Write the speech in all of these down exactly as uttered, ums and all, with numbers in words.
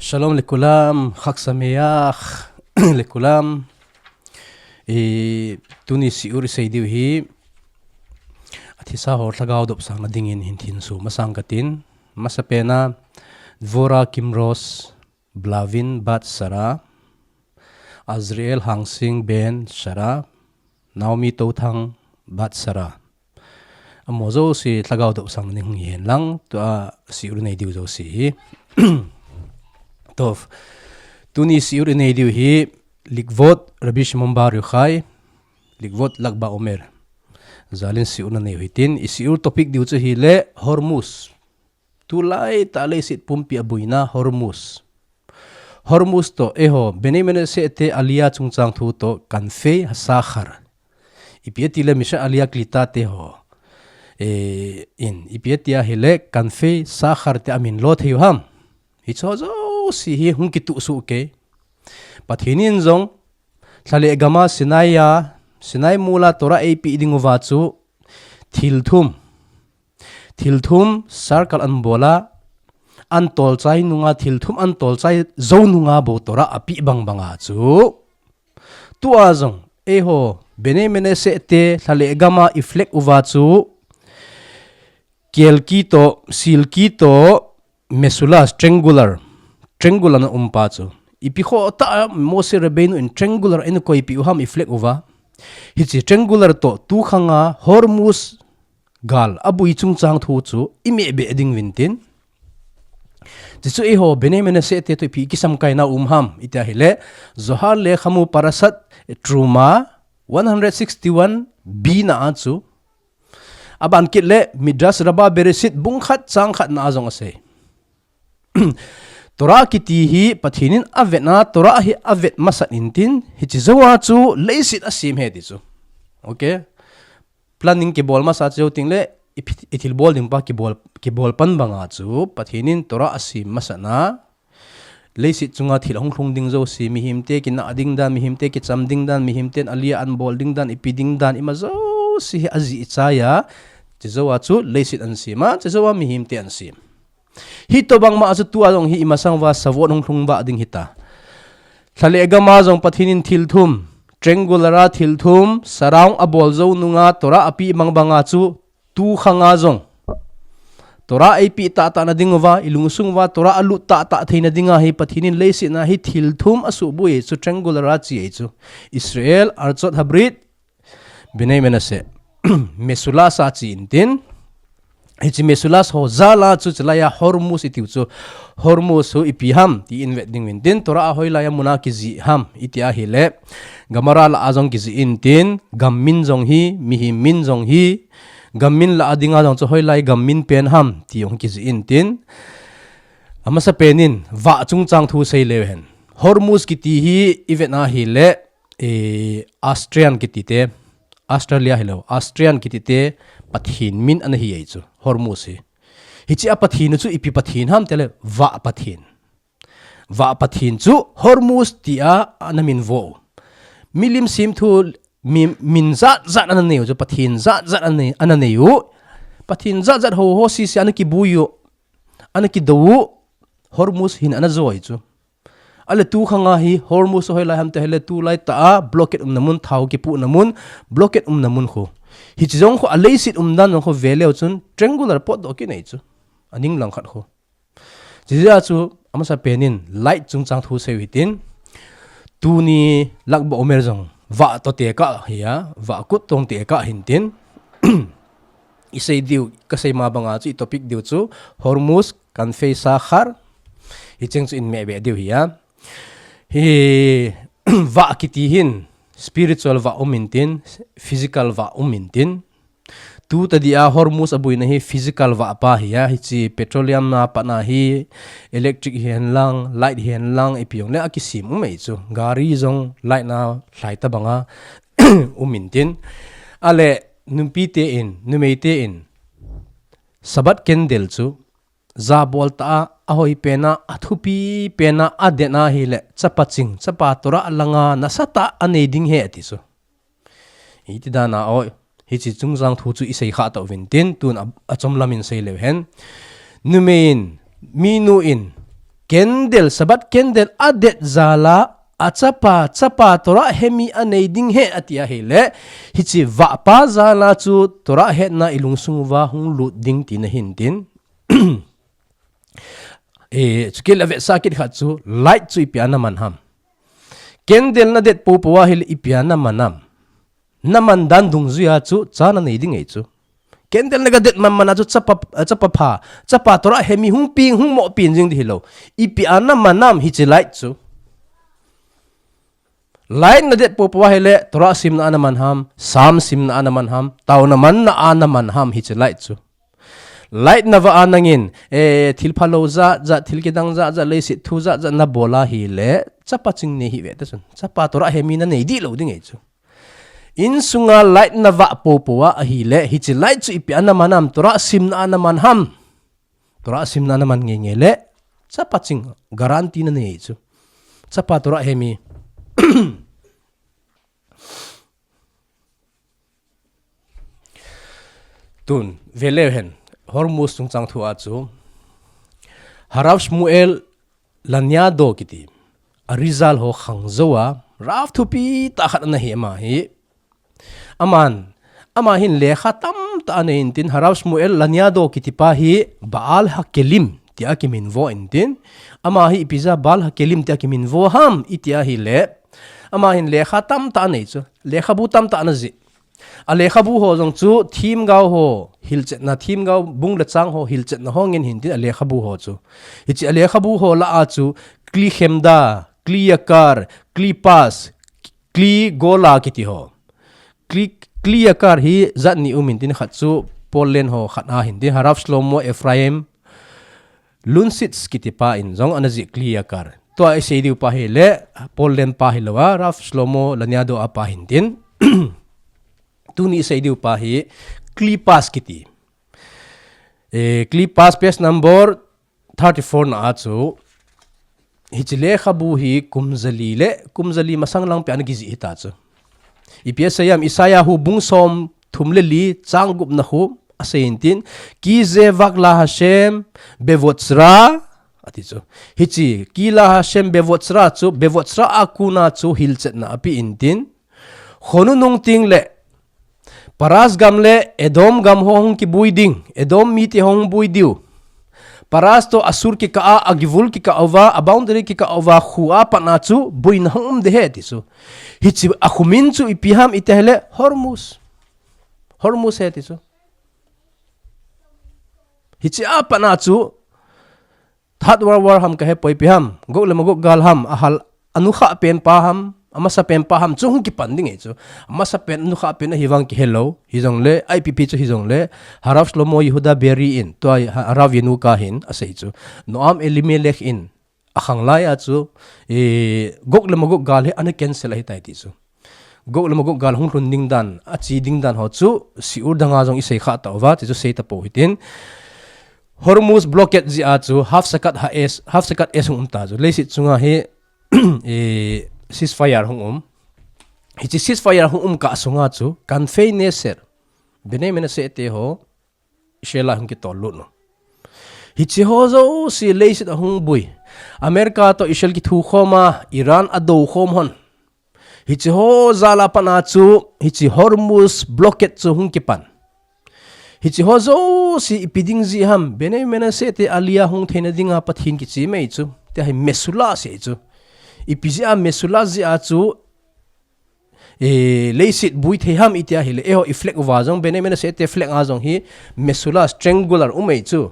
Shalom lekulam, Chag Sameach lekulam. I tuni siur isei diu hi, athisa ho lhagao dopsang na dingin hin thinsu masang katin. Masapena, Dvora Kimros Blavin bat Sara, Azriel Hangsing ben Sara, Naomi Touthang bat Sara. Amo jouse lhagao dopsang na ding hung hihen lang, tua siur nei diu jouse hi. Tof, tuni siur nei diu hi, Likvot Rabbi Shimon Bar Yochai, Likvot Lag BaOmer. Jalin siur na nei hitin, i siur topic diu chu hile Hormuz. Tulai tah leiset pumpi abuina Hormuz. Hormuz to, eiho, Bnei Menashe te Aliyah chungchang thu to, Kanfei HaSachar. Ipi ati le Mishal Aliyah Klita te ho. E, in, ipi ati ahile, Kanfei Sachar te amin lo thei u ham. Hicho jouse hi hung kituh soh kei. Pathen in jong, lha le gama Sinai a, Sinai mola Torah eipe ding uva chu, thil thum. Thil thum circle ana bol a, ana tolchai nunga, thil thum ana tolchai jou nunga bou Torah ape bang banga chu. Tua jong, eiho, Bnei Menashe te, lha le gama i flag uva chu, kelki to, silki to, mesulash, triangular, triangular na um pa chu. Ipi khoh tah a Moshe Rabbeinu in triangular eina koipeh u ham i flag uva. Hiche triangular to, tu khanga Hormuz gal abui chungchang thu chu i mehbeh ding uvin tin. Chuchu eiho Bnei Menashe te to ipi kisamkaina um ham iti ahile, Zohar Lekhamu Parashat Truma one hundred sixty-one b na a chu. Aban kit le Midrash Rabbah Bereshit bung khat chang khat na a jong asei. Torah kiti hi Pathen in avet na, Torah hi avet masat in tin, hiche jou a chu leiset asem e ti chu. Okay? Planning kibol masa jou teng le, i pi-, i thil bol ding pa kibol, kibol pan banga chu, Pathen in Torah asem masat na, leiset chunga thil ahung lhung ding jouse, mihem te kinah ding dan, mihem te kicham ding dan, mihem ten Aliyah ana bol ding dan, ipi ding dan, ima jouse hi ajih chai a, hiche jou a chu leiset ana sem a, hiche jou a mihem te ana sem. Hitobang ma a chu tua jong hi i masang uva Shavuot hung lhung vah ding hita. Lha le gama jong Pathen in thil thum, triangular a thil thum, surround abol jou nunga Torah ape bang banga chu tu khanga jong. Torah eipe tahtah na ding uva, i lungsung uva Torah alut tahtah theina dinga hi Pathen in leiset na hi thil thum asuhboi chu triangular a chi ahi chu. Israel, Artsakh Habrit, Bnei Menashe. Mesulash a chi in tin. Hiche mesulash ho jal a chu chulai a Hormuz itiu chu. Hormuz hu ipi ham ti i vet ding uvin tin. Torah a hoilai a mun a kijih ham iti ahile. Gemara lah a jong kijih in tin. Gam min jong hi, mihem min jong hi. Gam min lah a dinga jong chu hoilai gam min pen ham ti jong kijih in tin. Amasa pen in, vah chungchang thu sei leu hen. Hormuz kiti hi i vet na ahile, e, Austrian kiti te, Australia hilou, Austrian kiti te, Pathen min ana hi ahi chu, Hormuz hi. Hiche a Pathen u chu ipi Pathen ham tile, vah Pathen. Vah Pathen chu Hormuz tia ana min vo. Milim semthu mi, min jat jat ana nei u chu, Pathen jat jat ana nei, ana nei u. Pathen jat jat ho ho sese ana kibui u. Ana kidou u. Hormuz hin ana jo ahi chu. Ale tu khanga hi Hormuz hoilai ham ti ahile tulai tah a blockade umna mun, thao kipuhna mun, blockade umna mun khu. Hiche jong khu a leiset umdan jong khu ve leu chun triangular potdoh kinei chu. Aning lang khat khu. Chujeh a chu amasa pen in light chungchang thu sei u hitin. Tuni Lag BaOmer jong vah to tekah hi a, vah kut tong tekah hin tin. I sei diu, ka sei ma banga chu, i topic diu chu, Hormuz, Kanfei Sachar, hicheng chu i mehbeh diu hi a. Hi, vah kiti hin, spiritual vah um in tin, physical vah um in tin. Tu tadi a Hormuz abuina hi physical vah pa hi a, hiche petroleum na pat na hi, electric hihen lang, light hihen lang, ipi jong le akisem um ahi chu. Gari jong light na lhai ta banga, um in tin. Ale, numei te in, numei te in, Shabbat candle chu, jabol tah a, ahoi pen a, athupi pen a, aden ahile, chapa ching, chapa Torah langa, nasatah a nei ding ahi ati chu. Hiti dan a, oi, hiche chungchang thu chu i sei kha tau vin tin, tun a, achom lam in sei leu hen. Numei in, minu in, Candle, Sabbath candle adet jal a, achapa, chapa Torah hemi anei ding ahi ati ahile, hiche vahpa jal a chu Torah hetna ilungsung uva hung lut ding tina ahin tin. Eh, chukit le avetsah kit khat chu light chu ipi a naman ham. Candle nadet poupou ahile ipi a naman ham. Naman dan dungjuia chu cha nanei ding ahi chu. Candle naga det manman a chu chapa, chapa pha, chapa Torah hemi hung peng, hung mo peng jing ding hilou. Ipi a naman ham hiche light chu. Light nadet poupou ahile Torah simna a naman ham, Psalm simna a naman ham, taona manna a naman ham hiche light chu. Light navah a nangin, eh, thil phalou jat jat, thil kidang jat jat, leiset thu jat jat nabol ahile, chapa ching nei hih ve ta chun. Chapa Torah hemi nanei dih lou ding ahi chu. Insunga light navah poupou a ahile, hiche light chu ipi a naman ham, Torah simna a naman ham. Torah simna a naman ngeingei le, chapa ching guarantee nanei chu. Chapa Torah hemi. Tun, veleu hen, Hormuz chungchang thu a chu, Harav Shmuel Laniado kiti, a result ho khang jou a, Rav thupi tah khat ana hi ama hi. Aman, ama hin lekha tamtah anei intin, Harav Shmuel Laniado kiti pa hi Baal HaKelim tia kiminvo intin, ama hi ipi jeh a Baal HaKelim tia kiminvo ham iti ahile, ama hin lekha tamtah anei chu, lekhabu tamtah ana jih. A lekhabu ho jong chu themgao ho hilchetna, themgao bung le chang ho hilchetna ho ngen hintin a lekhabu ho chu. Hiche a lekhabu ho lah a chu Kli Chemda, Kli Yakar, Kli Pas, Kli Gola kiti ho. Kli, Kli Yakar hi jat ni um intin khat chu Poland ho khat a hintin Harav Shlomo Efraim Lunsitz kiti pa in jong ana jih Kli Yakar. Tua isei diu pa hi le, Poland pa hilou a, Rav Shlomo Laniado a pa hintin. Tuni isei diu pa hi, Kli Pas kiti. Eh, Kli Pas page number thirty-four na a chu, hiche lekhabu hi kum jali le, kum jali masang lang peh a ana kijih hita chu. Ipi asei ham, Isaiah hu bung som thum le li chang gup na hu asei intin, Ki ze vak la Hashem bevotzra, ati chu. Hiche, Ki la Hashem bevotzra chu, bevotzra a kon a chu hilchetna ape intin. Khonung nung teng le, Paras gam le Edom gam ho hung kibui ding, Edom mite ho hung bui diu. Paras toh Assur kikah a, a givul kikah uva, a boundary kikah uva, khu a pat na chu, boina hung um ding ahi ti chu. Hiche a khu min chu ipi ham iti ahile, Hormuz. Hormuz ahi ti chu. Hiche a pat na chu, Third World War ham kahepoi ipi ham, Gog le Magog gal ham, ahal, anukha pen pa ham, amasa pen pa ham, chu hung kipan ding ahi chu. Amasa pen, anukha pen ahi vang kihelou, hijongle, I P P chu hijongle, Harav Shlomo Yehuda Berry in, tua hi Ha-, Harav Yenuka hin, asei chu. Noam Elimelech in, akhang lai a chu, eh, Gog le Magog gal hi ana cancel ahitai ti chu. Gog le Magog gal hung lhun ding dan, ache ding dan ho chu, shiur dang a jong isei kha tauva, ti chu sei tapou hitin. Hormuz blockade jeh a chu, Hafsakat H S, Hafsakat S hung um ta chu, leiset chunga hi, eh, ceasefire hung um. Hiche ceasefire hung um kah sunga chu, Kanfei Neser, Bnei Menashe te ho, Israel a hung kitol lut u. Hiche ho jouse leiset a hung bui. America toh Israel kithukhom a, Iran adou khom hon. Hiche ho jal a pat na chu, hiche Hormuz blockade chu hung kipan. Hiche ho jouse ipi ding jeh ham, Bnei Menashe te aliyah hung theina dinga Pathen kichim ahi chu, tia hi Metzulah asei chu. Ipi jeh a Metzulah jeh a chu, eh, leiset bui thei ham iti ahile, eiho i flag uva jong, Bnei Menashe te flag a jong hi, Metzulah, triangular um ahi chu.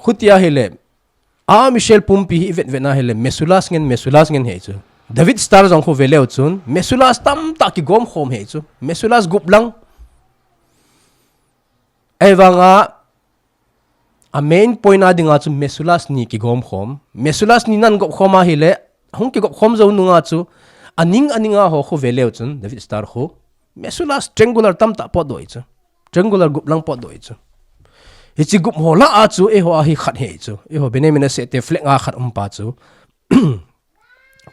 Khuti ahile, Am Israel pumpi hi i vetvet na ahile, Metzulah ngen, Metzulah ngen ahi chu. David Star jong khu veleu chun, Metzulah tamtah kigom khom ahi chu. Metzulah gup lang. Ahivang a, a main point a dinga chu Metzulah ni kigom khom. Metzulah ni nan gop khom ahile, hung kigop khom jou nunga chu, aning aning a ho khu veleu chun, David Star khu. Metzulah triangular tamtah potdoh ahi chu. Triangular gup lang potdoh ahi chu. Hiche gup ho lah a chu, eiho a hi khat ahi chu. Eiho Bnei Menashe te flag a khat um pa chu.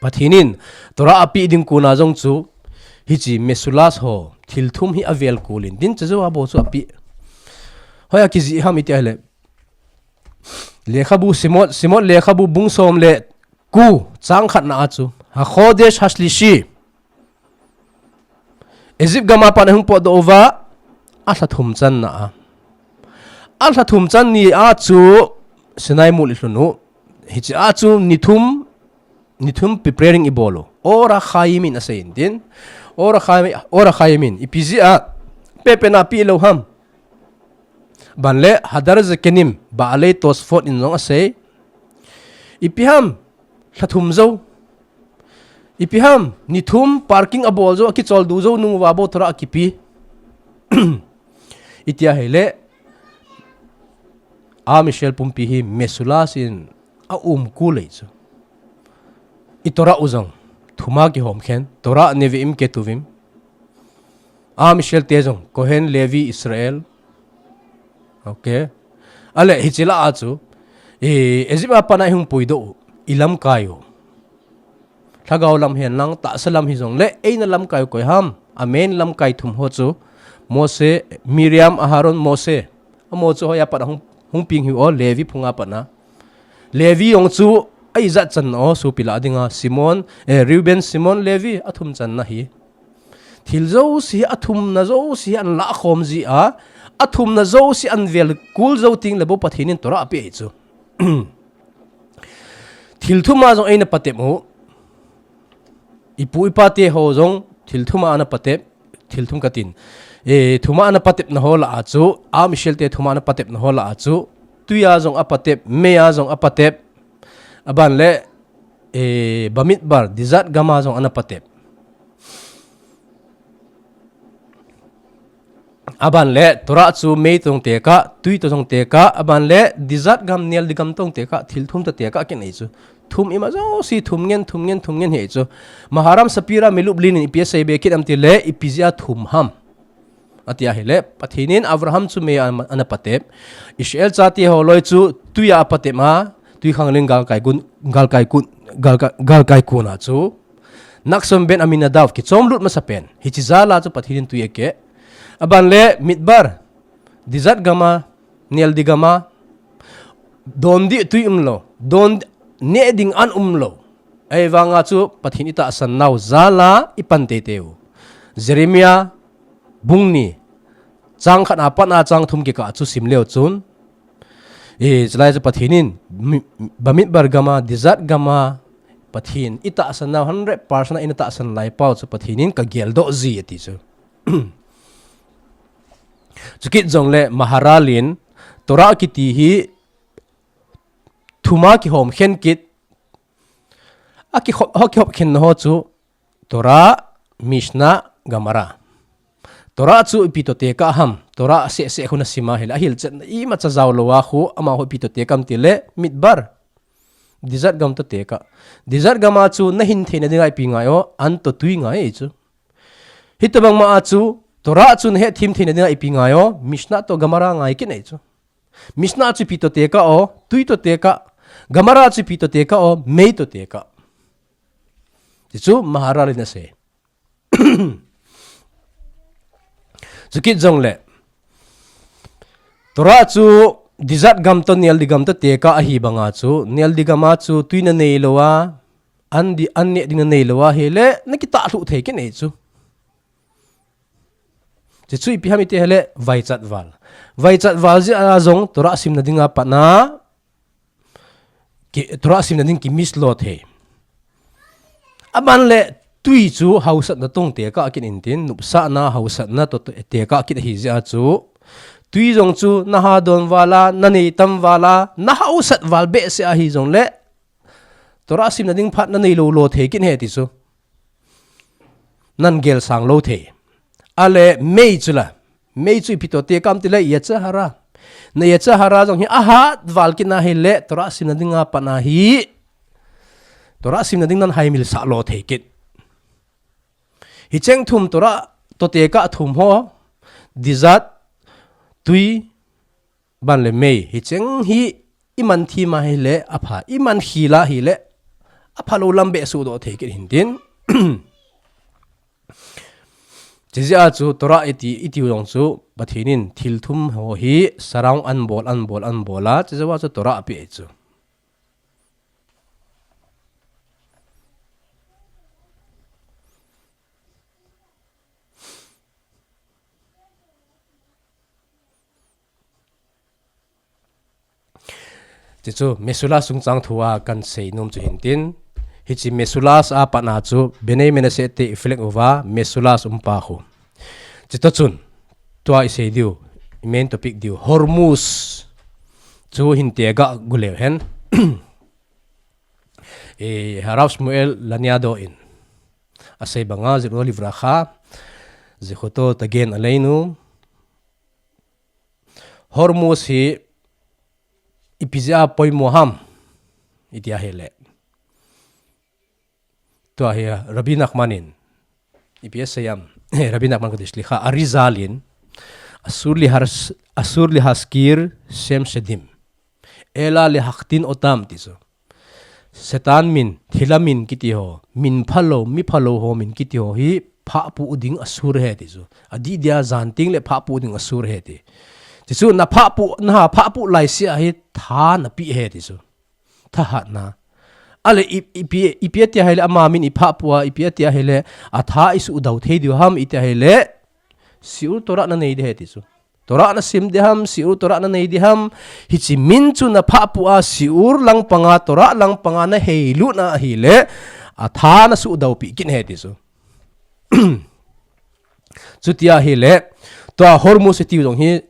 Pathen in, Torah apeh ding kon a jong chu, hiche Metzulah ho, thil thum hi avel kul in, din chu jou a bou chu apeh. Hoiya kijih ham iti ahile. Lekhabu Shemot, Shemot lekhabu bung som le ko chang khatna a chu, HaKhodesh HaShlishi, Egypt gam a pat ahung potdoh uva, alha thum channa a, alha thum chan ni a chu Sinai mol ilhun u. Hiche a chu ni thum, ni thum preparing ibol u. Or HaChaim in asei in tin. Or HaChaim, Or HaChaim in ipi jeh a pepen a pe lou ham? Ban le Hadar Zekanim, Baalei Tosfot in jong asei. Ipi ham, lha thum jou. Ipi ham, ni thum parking abol jou, akicholdo jou nung uva bou Torah akipe. Iti ahile, Am Israel pumpi hi Meshullash in aum kul e chu. I Torah u jong thum a kihom khen, Torah Nevi'im Ketuvim. Am Israel te jong, Kohen, Levi, Israel. Ok. Ale, hiche lah a chu, eh, Egypt a pat a ihung puidoh u, ilamkai u, lhagao lam hen lang, tahsa lam hijongle, eina lamkai u koi ham? A main lamkai thum ho chu, Mose, Miriam, Aharon, Mose. Amaho chu hoiya pat a hung, hung peng hiu, Levi phung a pat a. Levi jong chu a ijat channa o, sopi lah dinga, Shimon, eh, Reuben, Shimon, Levi, athum channa hi. Thil jouse hi, athumna jouse hi ana lah khom jeh a, athumna jouse ana vel kul jou teng le bou Pathen in Torah apeh ahi chu. Thil thum a jong eina patep u. Ipu ipa te ho jong thil thum a ana patep, thil thum katin. Eh, thum a ana patepna ho lah a chu, Am Israel te thum a ana patepna ho lah a chu, tui a jong apatep, mei a jong apatep. Aban le, eh, Bamidbar, desert gam a jong ana patep. Aban le, Torah chu mei toh jong tekah, tui toh jong tekah, aban le, desert gam, neldi gam toh jong tekah, thil thum toh tekah kit ahi chu. Thum ima jouse, thum ngen, thum ngen, thum ngen ahi chu. Maharam Sapira Milublin in ipi asei be kit ham tile, ipi jeh a thum ham? Ati ahile, Pathen in Abraham chu mei a ana patep. Israel chate ho loi chu tui a apatep a, tui khanglen galkai kun, galkai kun, galkai, galkai kun a chu. Nachshon ben Aminadav kichom lut masapen. Hiche jal a chu Pathen in tui akeh. Aban le Midbar, desert gam a, neldi gam a, don ding tui umlou, don neh ding an umlou. Ahivang a chu Pathen itahsan nau jal a ipan teitei u. Jeremiah bung ni, chang khat a pat a chang thum kikah chu sim leu chun, eh, chulai chu Pathen in, mi, Bamidbar gam a, desert gam a, Pathen itahsan nau hundred percent a eina tahsan lai pau chu Pathen in kagel doh ji ati chu. Chukit jongle Maharal in Torah kiti hi thum a kihom khen kit, a kihop, a kihop khen na ho chu Torah, Mishnah, Gemara. Torah chu ipi toh tekah ham? Torah seh seh khu nasim a hile, ahilchetna imacha jao lou a khu, amaho ipi toh tekah ham tile, Midbar. Desert gam toh tekah. Desert gam a chu nahin theina dinga ipi ngai o, an toh tui ngai ahi chu. Hitobang ma a chu, Torah chu nahet them theina dinga ipi ngai o, Mishnah toh Gemara ngai kit ahi chu. Mishnah chu ipi toh tekah o, tui toh tekah. Gemara chu ipi toh tekah o, mei toh tekah. Ti chu Maharal in asei. Chukit jongle, Torah chu desert gam toh neldi gam toh tekah ahi banga chu, neldi gam a chu tui nanei lou a, an di, an neh ding nanei lou a hile, nakitah lhuh thei kit ahi chu. Chuchu ipi ham iti hile, vaichat val. Vaichat val jeh a jong Torah simna dinga pat a, ki, Torah simna ding ki miss lou thei. Aban le tui chu hausatna toh jong tekah kit intin, nopsahna hausatna toh, toh tekah kit ahi jeh a chu. Tui jong chu naha don val a, nanei tam val a, nahausat val behseh ahi jongle, Torah simna ding phat nanei lou lou thei kit ahi ti chu. Nan gel sang lou thei. Ale mei chu la. Mei chu ipi toh tekah ham tile yetzer hara. Na yetzer hara jong hi ahat val kit na hile Torah simna dinga pat a hi. Torah simna ding nan haimil sah lou thei kit. Hicheng thum Torah toh tekah thum ho. Desert, tui, ban le mei. Hicheng hi iman them a hile apha. Iman khel a hile apha lou lam behseh doh thei kit intin. Chijeh a chu Torah iti, iti jong chu Pathen in thil thum ho hi surround an bol, an bol, an bol a, chijeh a chu Torah ape chu. Chuchu Mesullash chungchang thu a kan sei nom chu hintin. Hiche Mesullash a pat a chu Bnei Menashe te i flag uva Mesullash umpa khu. Chutoh chun tua i sei diu, i main topic diu, Hormuz chu hinte ga guleu hen. E, Harav Shmuel Laniado in asei banga, Zichrono Livracha, Zechuto Tagen Aleinu, Hormuz hi ipi jeh a poimo ham, iti ahile. Tua hi Rabbi Nachman in ipi asei ham, Rabbi Nachman kati, slicha, Arizal in, אסור להזכיר שם שדים, אלא להחתין אותם, ti chu. Satan min, thilha min kiti ho, min phalou, mi phalou ho min kiti ho hi phahpu ding asur ahi ti chu. Adih dia jan teng le phahpu ding asur ahi ti. Ti chu na phahpu, na phahpu laise a hi tha na pe ahi ti chu. Thahatna. Ale i, ipi, ipi ati ahile ama min i phahpu a, ipi ati ahile atha i suhdau thei diu ham, iti ahile shiur Torah na nei ding ahi ti chu. Torah na sim ding ham, shiur Torah na nei ding ham, hiche min chu na phahpu a, shiur langpang a, Torah langpang a na heilut na ahile, atha na suhdau pi kit ahi ti chu. Chuti ahile, tua Hormuz iti jong hi,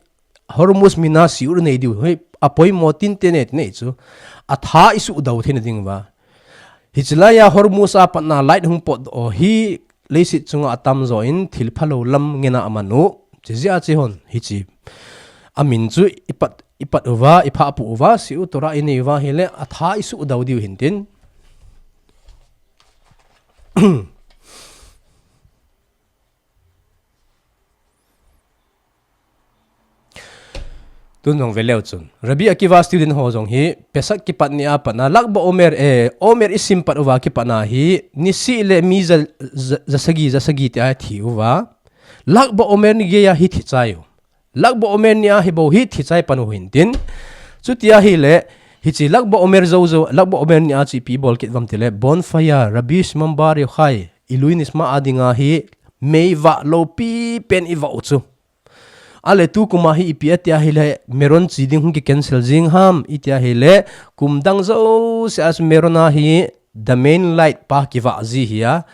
Hormuz min a shiur nei diu hi apoimo tinte ne, ti nei chu. Atha i suhdau theina ding uva. Hiche lai a Hormuz a pat a light hung potdoh hi leiset chunga atamjo in thil phalou lam ngen a aman u. Chijeh a chu hon hiche amin chu i pat, i pat uva, i phahpu uva, shiur Torah i nei uva ahile atha i suhdau diu hintin. Tun jong ve leu chun, Rabbi Akiva student ho jong hi Pesach kipat ni a pat a, Lag BaOmer, eh, Omer i sim pat uva kipat a hi, nisih le mi ja, ja, ja sagi, ja sagi ti a thi uva. Lag BaOmer ni geiya hi thi chai u. Lag BaOmer ni a hi bou hi thi chai pan u hintin. Chuti ahile, hiche Lag BaOmer jou jou, Lag BaOmer ni a chu ipi bol kit uvam tile, bonfire, Rabbi Shimon Bar Yochai, Ilui Nishma a dinga hi, mei vah lou pipen i vah u chu. Ale tukum a hi ipi ati ahile, Meron che ding hung ki cancel jing ham, iti ahile, kum dang jouse a Meron a hi, the main light pa kivah ji ahi a.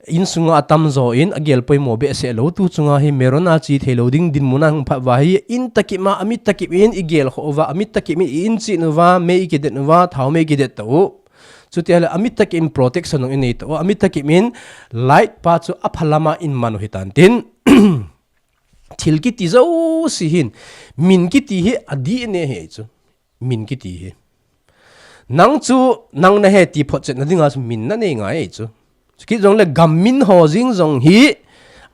Insunga atamjo in agel poimo behseh lou, tu chunga hi Meron a che thei lou ding dinmun a hung phat uva hi, in takip ma, ami takip in i gel khoh uva, ami takip in i in chen uva, mei i kidet uva, thao mei i kidet tau. Chuti ahile, ami takip in protection jong i nei tau, ami takip in light pa chu aphalam a i man u hitan tin. Thil kiti jouse hin, min kiti hi adih ne ahi chu. Min kiti hi. Nang chu, nang na ahi ti photchetna dinga chu min na nei ngai ahi chu. Chukit jongle gam min ho jeng jong hi,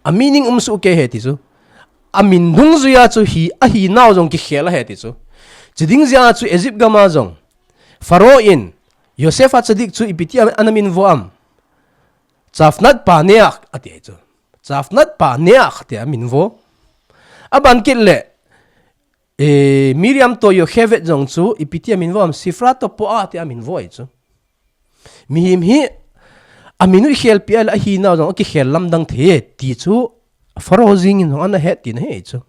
a meaning um soh kei ahi ti chu. A min dungjuia chu hi, ahinau jong kikhel ahi ti chu. Chiding jeh a chu Egypt gam a jong, Pharaoh in, Yosef HaTzadik chu ipi ti a, ana min vo am. Tzafnat Paneach, ati ahi chu. Tzafnat Paneach, tia min vo. Aban kit le, eh, Miriam toh Yocheved jong chu, ipi tia min vo am, Sifra Topoa, tia min vo ahi chu. Mihem hi, amin u i khelpi a le ahinau jong, akikhel lamdang thei, ti chu, Pharaoh jeng in jong ana het tina ahi chu.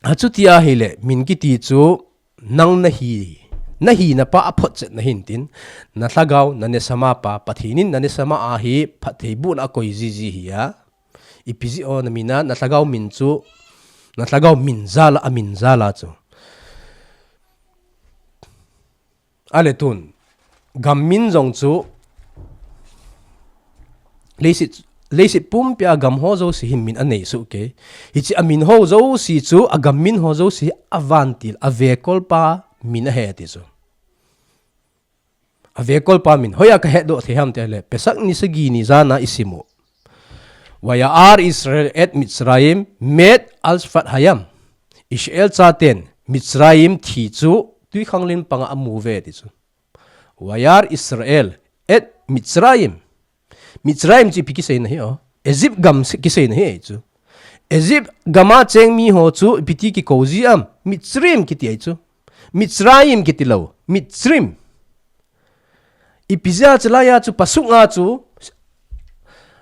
Achuti ahile, min kiti chu nang nahi, nahina pa aphotchetna hintin, na lhagao, na neshama pa, Pathen in na neshama a hi phattheibohna akoi jiji ahi a. Ipi jeh a na min a, na lhagao min chu, na lhagao min jal a, amin jal a chu. Ale tun, gam min jong chu, leiset, leiset pumpi a gam ho jouse hin min anei soh kei. Hiche amin ho jouse chu, agam min ho jouse hi avantil, avekolpa min ahi ti chu. Avekolpa min, hoiya kahetdoh thei ham ti le, Pesach ni sagi ni jan a i sim u. ויער ישראל את מצרים מת על שפת הים. Israel chaten Mitzrayim thi chu twikhanglen panga amu uve ti chu. ויער ישראל את מצרים. Mitzrayim chu ipi kiseina hi o. Egypt gam kiseina hi chu. Egypt gama cheng mi ho chu ipi ti kikou ji am. Mitzrayim kiti ai chu. Mitzrayim kiti lo. Mitzrayim. Ipi jeh a chu laiya chu pasuk nga chu.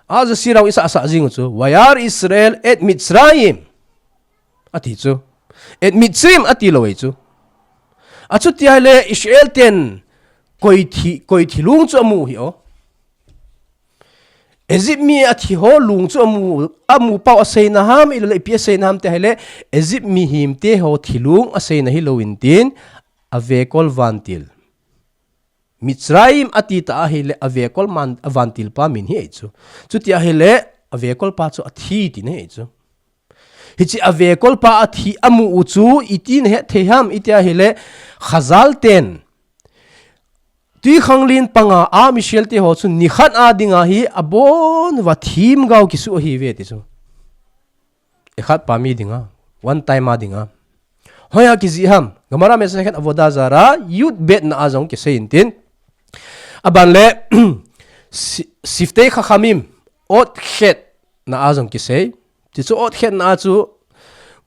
Aja sirau isa asa jing chu. Vayar Israel et Mitzrayim. Ati chu. Et Mitzrayim ati lo ai chu. Achuti ahile Israel ten koi thi, koi thilung chu amu hi o. Egypt mi athi ho lung chu amu, amu pau aseina ham, ila le ipi aseina ham ti ahile, Egypt mihemte ho thilung aseina hi lo intin, avekol vantil. Mitzrayim ati ta ahile, avekol man, avantil pa min hi ai chu. Chuti ahile, avekol pa chu athi tina hi ai chu. Hichi avekol pa athi amu u chu, iti nahet thei ham, iti ahile, Chazal ten. Twikhanglen panga a Israel te ho chu nikhat a dinga hi abon uva themgao kisu ahi ve ti chu. Ekhat pa mi dinga, one time a dinga. Hoiya kijih ham, Gemara Masechet Avodah Zarah, Yud Bet na a jong kisei intin. Aban le, Si-, Siftei Chachamim, Ot Chet na a jong kisei. Ti chu Ot Chet na a chu,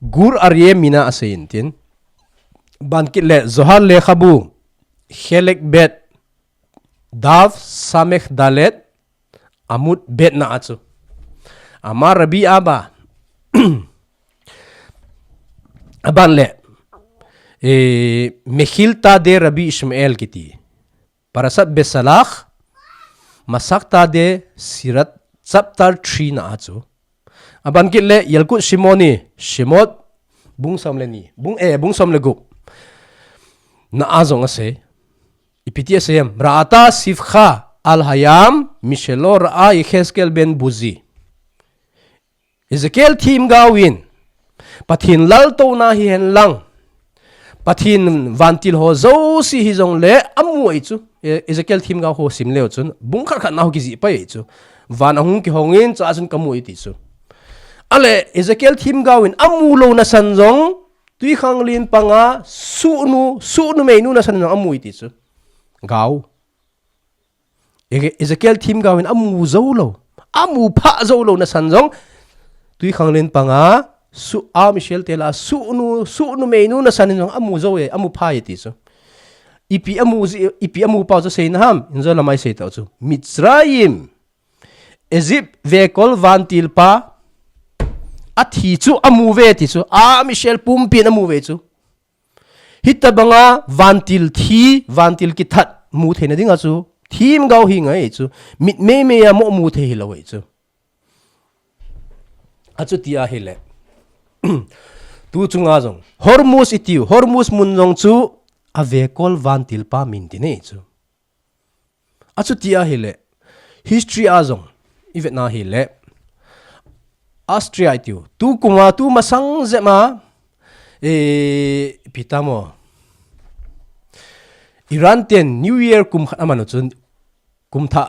Gur Aryeh Mina asei intin. Ban kit le, Zohar Lechabu, Chelek Bet, Dav Samech Dalet, Amud Bet na a chu. Amar Rabbi Abba. Aban le. Eh, Mechilta de Rabbi Ishmael kiti. Parashat Besalach. Masechta de Sirach chapter three na a chu. Aban kit le Yalkut Shimoni, Shemot, bung som le ni, bung, eh, bung som le gup. Na a jong asei. Ipi ti asei em, Ra'ata sifcha al hayam mishelo ra'a Yechezkel ben Buzi. Ezekiel themgao in, Pathen laltouna hihen lang, Pathen vantil ho jouse hijong le amu ai chu. E-, Ezekiel themgao ho sim leu chun, bung khat khat na ho kijih pai ai chu. Van ahung kihong in, chua chun kamu ai ti chu. Ale, Ezekiel themgao in amu lou nasan jong, Twikhanglen panga, suhnu, suhnu meinu nasan jong amu ai ti chu. Gao. E-, Ezekiel themgao in amu jou lou. Amu pha jou lou nasan jong. Twikhanglen panga, su-, a Israel te lah a, suhnu, suhnu meinu nasan in jong amu jou e, amu pha e ti chu. Ipi amu ji, ipi amu pau chu seina ham, in jo lamai sei tau chu. Mitzrayim, Egypt vekol vantil pa, athi chu amu ve ti chu. A Israel pumpin amu ve chu. Hitabanga vantil thi, vantil kithat mu theina dinga chu themgao hi ngai chu, mit meimei a mo mu thei hilou ai chu. Achuti ahile. Tu chunga jong. Hormuz itiu, Hormuz mun jong chu avekol vantil pa min ti nei chu. Achuti ahile, history a jong, i vetna hile, Austria itiu, tu kuma, tu masang jep ma, e, ipi tamo, Iran ten New Year kum khat aman u chun, kum thah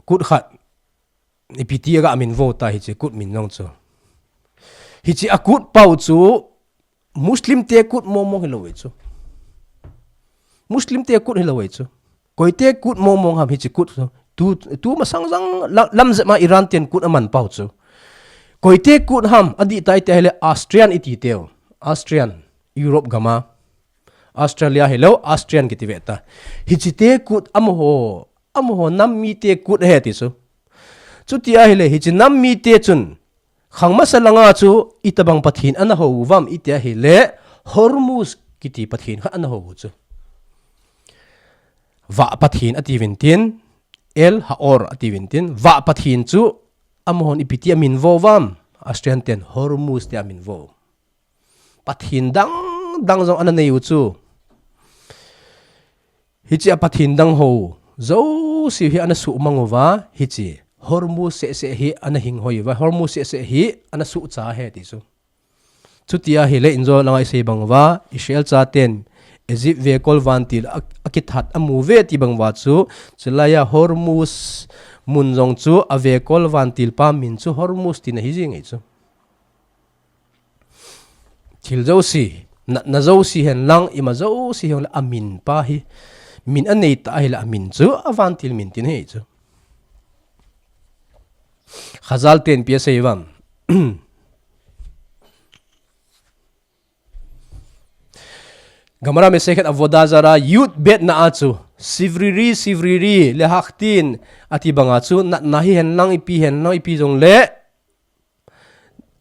kut khat, ipi ti aga min vo ta hichi kut min jong chu. Hichi akut pau chu, Muslim te kut mong mong hilou ai chu. Muslim te kut hilou ai chu. Koi te kut mong mong ham hichi kut chu. Tu, tu masang jang la-, lam jep ma Iran ten kut aman pau chu. Koi te kut ham adih tai te hile Austrian iti teu. Austrian, Europe gama. Australia hilou, Austrian kiti ve ta. Hichi te kut amaho, amaho nam mi te kut he ti chu. Chuti ahile hichi nam mi te chun Khang masa langa chu itabang Pathen ana hou uvam iti ahile Hormuz kiti Pathen khat ana hou u chu. Vah Pathen ati uvin tin, El Haor ati uvin tin, Vah Pathen chu amahon ipi ti amin vo uvam, Austrian ten Hormuz ti amin vo. Pathen dang dang jong ana nei u chu. Hichi a Pathen dang ho, jouse hi ana suhmang uva, hichi Hormuz seh seh hi ana hing hoi uva, Hormuz seh seh hi ana suhcha he ti chu. Chuti ahile injo langa isei bang uva, Israel chaten Egypt vekol vantil a, akithat amu ve ti bang uva chu, chulaiya Hormuz mun jong chu avekol vantil pa min chu Hormuz tina hi jing ei chu. Thil jouse, natna jouse hen lang, ima jouse hen lang, amin pa hi, min anei ta ahile amin chu, avantil min tin hei chu. Khazal ten pi asei vang. Gemara Masechet Avodah Zarah yud bet na a chu, sivriri, sivriri, lehaktin, ati banga chu, natna hihen lang, ipi hen lang, ipi jong le,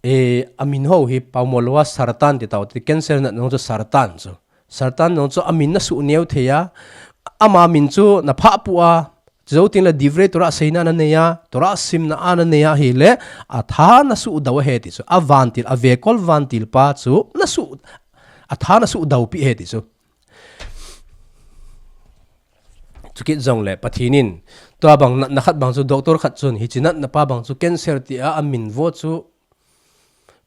e, amin ho hi, paumol lou a sartan ti tao, ti cancer natna chu sartan chu. Sartan jong chu amin na suh neo thei a, ama min chu na phah pu a, Chu jou teng le divrei Torah seina na nei a, Torah simna a na nei a hile, atha na suh dau ahi ti chu. A vantil, a vekol vantil pa chu, na suh, atha na suh dau pi ahi ti chu. Chukit jong le, Pathen in, tua bang natna khat bang chu, doctor khat chun, hichi natna pa bang chu, cancer ti a, amin vo chu,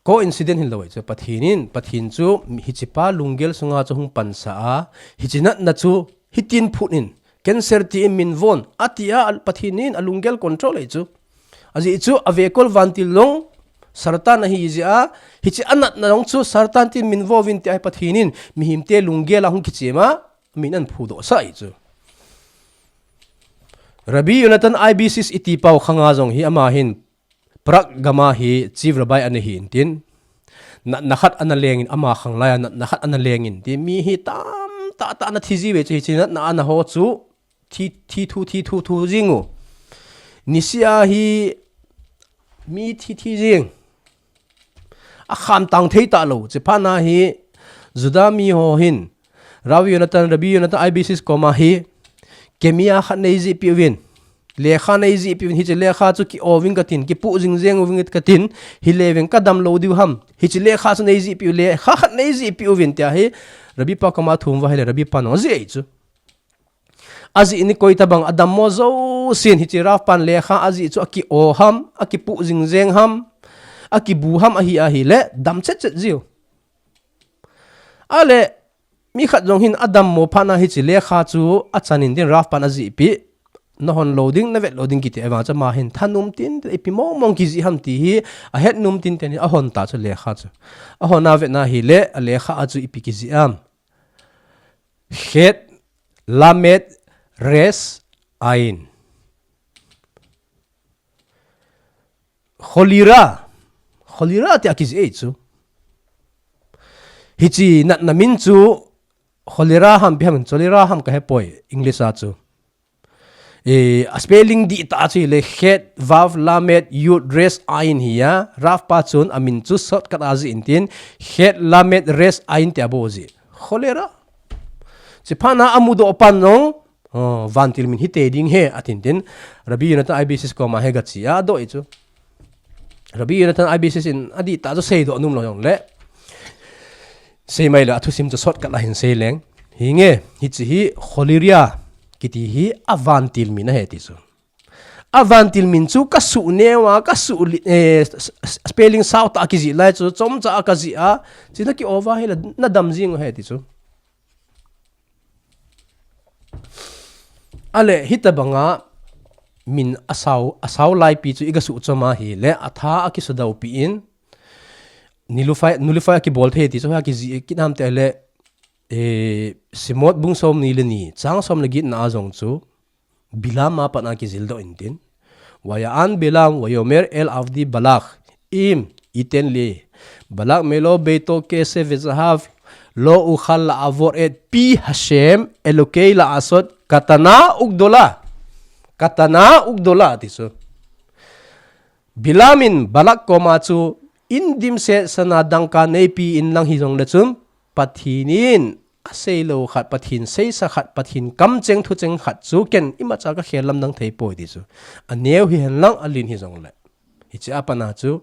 Coincident hin lo chu Pathen in, Pathen chu hichipa lunggel sunga chu hung pansa a, hichi natna chu hitin phut in, cancer ti in min von, ati a Pathen in a lunggel control ei chu. Ajeh chu a vekol vantil long, sartan ahi jeh a, hichi a natna long chu sartan tin min vo vin ti a Pathen in, mihemte lunggel a hung kichim a, min an phudoh sah ei chu. Rabbi Yonatan Eibeshev iti pau khanga jong hi ama hin, Prague gama hi Chief Rabbi ana hi intin, natna khat ana leng in, ama khanglai a natna khat ana leng in, ti mi hi tamtah tah ana thi jiuve chu hichi natna ana ho chu, thi, thi thu, thi thu, thu jing u. Nisea hi mi thi, thi jing. A khamtang thei talou, chuphat na hi Juda mi ho hin, Rabbi Yonatan, Rabbi Yonatan Eibeshev koma hi, kemia khat nei jih piuvin. Lekha nei jih piuvin, hichi lekha chu ki-o ving katin, kipuh jing jeng uving katin, hile ving kadam lou diu ham. Hichi lekha chu nei jih piu, lekha khat nei jih piuvin tia hi, Rabbi pa koma thum uva hile, Rabbi pan ajih ei chu. Ajih ni koi tabang adammo jousen hichi Rav pan lekha ajih chu aki-o ham, akipuh jing jeng ham, akibu ham ahi ahile, dam chet chet jiu. Ale, mi khat jong hin adammo phat na hichi lekha chu achan intin Rav pan ajih pi. Na hon lou ding, na vet lou ding kiti a vang chu ama hin thanom tin, ipi mong mong kijih ham ti hi, ahet nom tin tin hi ahon ta chu lekha chu. Ahon a vet na hile, a lekha a chu ipi kijih am. Chet Lamed Resh Ayin. Cholera. Cholera ti a kijih ei chu. Hichi natna min chu cholera ham ipi ham, cholera ham kahe poi, English a chu. E, a spelling dihtah chu hile Chet Vav Lamed Yud Resh Ayin hi a, Rav pa chun amin chu shortcut a jih intin, Chet Lamed Resh Ayin ti a bou jih. Cholera. Chuphat na amudoh pan jong, oh, vantil min hite ding ahi, atin tin, Rabbi Yonatan Eibeshev koma hi gache a, adoh ei chu. Rabbi Yonatan Eibeshev in adihtah chu seidoh nom lou jong le. Sei mai le a thusim chu shortcut a hin sei leng. Hinge, hichi hi cholera kiti hi a vantil min ahi ti chu. A vantil min chu ka suh neo a, ka suh li-, eh, s-, s-, spelling sao tah a kijih lai chu, chomcha a kajih a, chuna ki-o uva hile, na dam jing u ahi ti chu. Ale, hitabanga min asao, asao laipi chu i gasuh chom a hile, atha akisuh dau pi in, nullify, nullify akibol thei ti chu, akijih kit nam ti le, eh, Shemot bung som ni le ni, chang som le get na a jong chu, Bilam a pat a kijil doh intin. Vaya'an Bilam, vayomer el avdi Balak, im iten li Balak melo beito kesef vezahav, lo uchal la'avor et pi Hashem Elokei la'asot katana ugdola. Katana ugdola, ti chu. Bilam in Balak koma chu, in dimset sana dangka neipi in lang hijong le chun, Pathen in asei lou khat, Pathen seisa khat, Pathen kamcheng thucheng khat chu ken imacha ka khel lamdang thei poi ti chu. Aneo hihen lang alen hijong le. Hichi a pat a chu,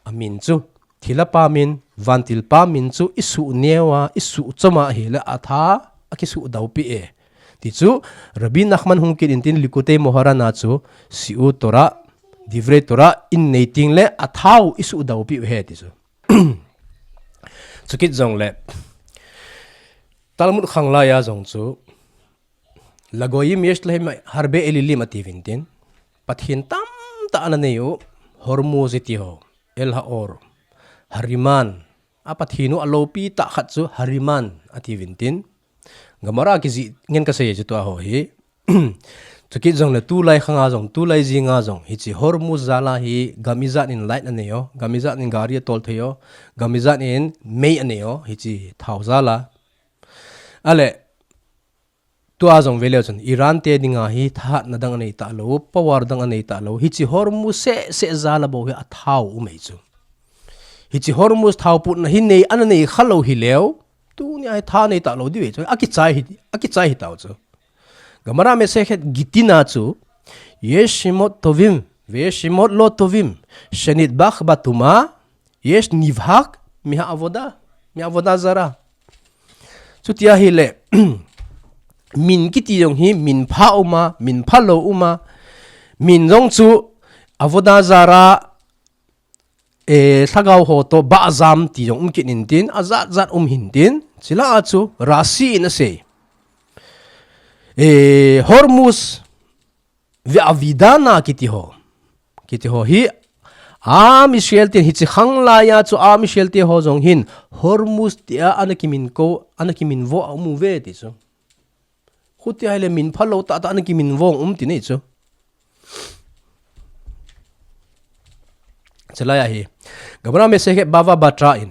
amin chu, thilha pa min, vantil pa min chu, i suh neo a, i suh chom a hile atha, akisuh dau pi e. Ti chu, Rabbi Nachman hung kit intin Likutei Moharan a chu, Shiur Torah, Divrei Torah, in nei teng le atha u i suh dau pi u ahi ti chu. Chukit jong le, Talmud khanglai a jong chu, Lagoyim yesh lahem harbe elilim ati uvin tin, Pathen tamtah ana nei u, Hormuz iti ho, El Haor, Hariman, a Pathen u alopi tah khat chu Hariman ati uvin tin, Gemara kijih ngen kasei chu tua ho hi. Chukit jongle tulai khanga jong, tulai jinga jong, hiche Hormuz jala hi gam ijat in light anei o, gam ijat in gari atol thei o, gam ijat in mei anei o, hiche thao jala. Ale, tua jong veleu chun, Iran te dinga hi thahatna dang anei talou, power dang anei talou, hiche Hormuz seh seh jala bou hi athao um ei chu. Hiche Hormuz thao putna hi nei, ana nei khalou hileu, tunia hi tha nei talou diu ei chu, akichai hi, akichai hi tau chu. Gemara Masechet Gittin a chu, יש שמות טובים ויש שמות לא טובים, שנדבק בטומאה, יש נבהק מהעבודה, מעבודה זרה. Chuti ahile, min kiti jong hi, min pha uma, min phalou uma, min jong chu, עבודה זרה, eh, lhagao ho to, bajam ti jong um kit in tin, ajat jat um hin tin, chule a chu, Rashi in asei. Eh, Hormuz, Ve'avidanah kiti ho. Kiti ho hi, Am Israel te hiche khang laiya chu Am Israel te ho jong hin Hormuz tia ana kimin ko, ana kimin vo a um uve ti chu. Chuti ahile min phalou tah tah ana kimin vo um ti nei chu. Chulai ahi. Gemara Masechet Bava Batra in.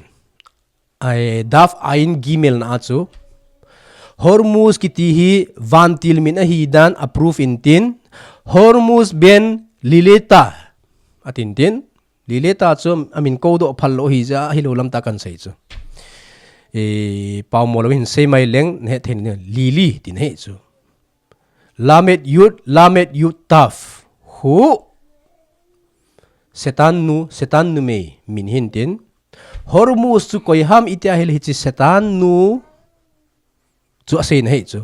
Ai, Daf Ayin Gimel na a chu. Hormuz kiti hi vantil min ahi dan a proof in tin. Hormuz ben Lilita. Atin tin. Lilita chu amin kodoh phal lou hi ja, hilou lam tah kan sei chu. E, pau mo lo hin sei mai leng, nahet thei ni, Lili, tin ahi chu. Lamed Yud, Lamed Yud Taf. Hu. Setan nu, Setan numei, min hin tin. Hormuz chu koi ham iti ahile hiche Setan nu chu asei na ahi chu.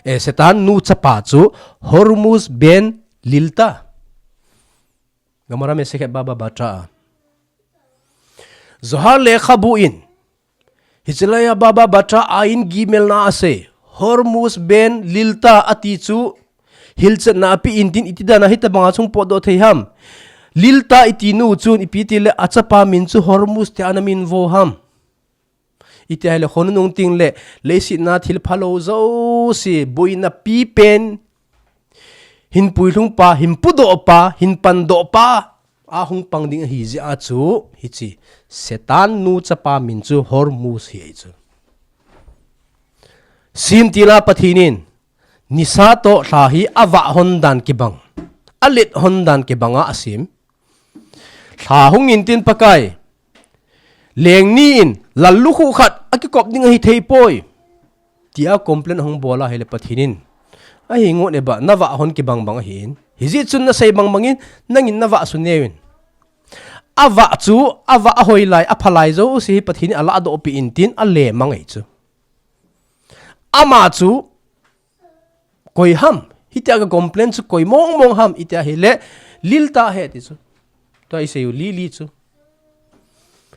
E, Setan nu chapa chu Hormuz ben Lilta. Gemara Masechet Bava Batra a. Zohar lekhabu in. Hiche laiya Bava Batra Ayin Gimel na a asei. Hormuz ben Lilta ati chu hilchetna ape in tin iti dan a hitabang a chung potdoh thei ham. Lilta iti nu chun ipi tile achapa min chu Hormuz tia ana min vo ham. Iti ahile khonung teng le leiset a thil phalou jouse boina pipen hin puilhung pa, hin pudoh pa, hin pandoh pa, ahung pang ding ahi jeh a chu, hiche Setan nu chapa min chu Hormuz hi ahi chu. Simtila Pathen in, nisa toh lha hi avah hon dan kibang, alet hon dan kibang a asem. Lha hung in tin Pakai, leng ni in, lallukhuh khat akikop ding ahi thei poi. Tia complain ahung bol ahile Pathen in. Ahi ngot e ba, navah hon kibang bang ahin. Hijeh chun nasei bang bang in, nangin navah suneu in. Avah chu, avah ahoi lai, apha lai jouse hi Pathen in aladoh peh in tin, alemang ahi chu. Ama chu, koi ham, hitia ka complain chu koi mong mong ham, iti ahile, Lilta ahi ti chu. Tua isei u Lili chu.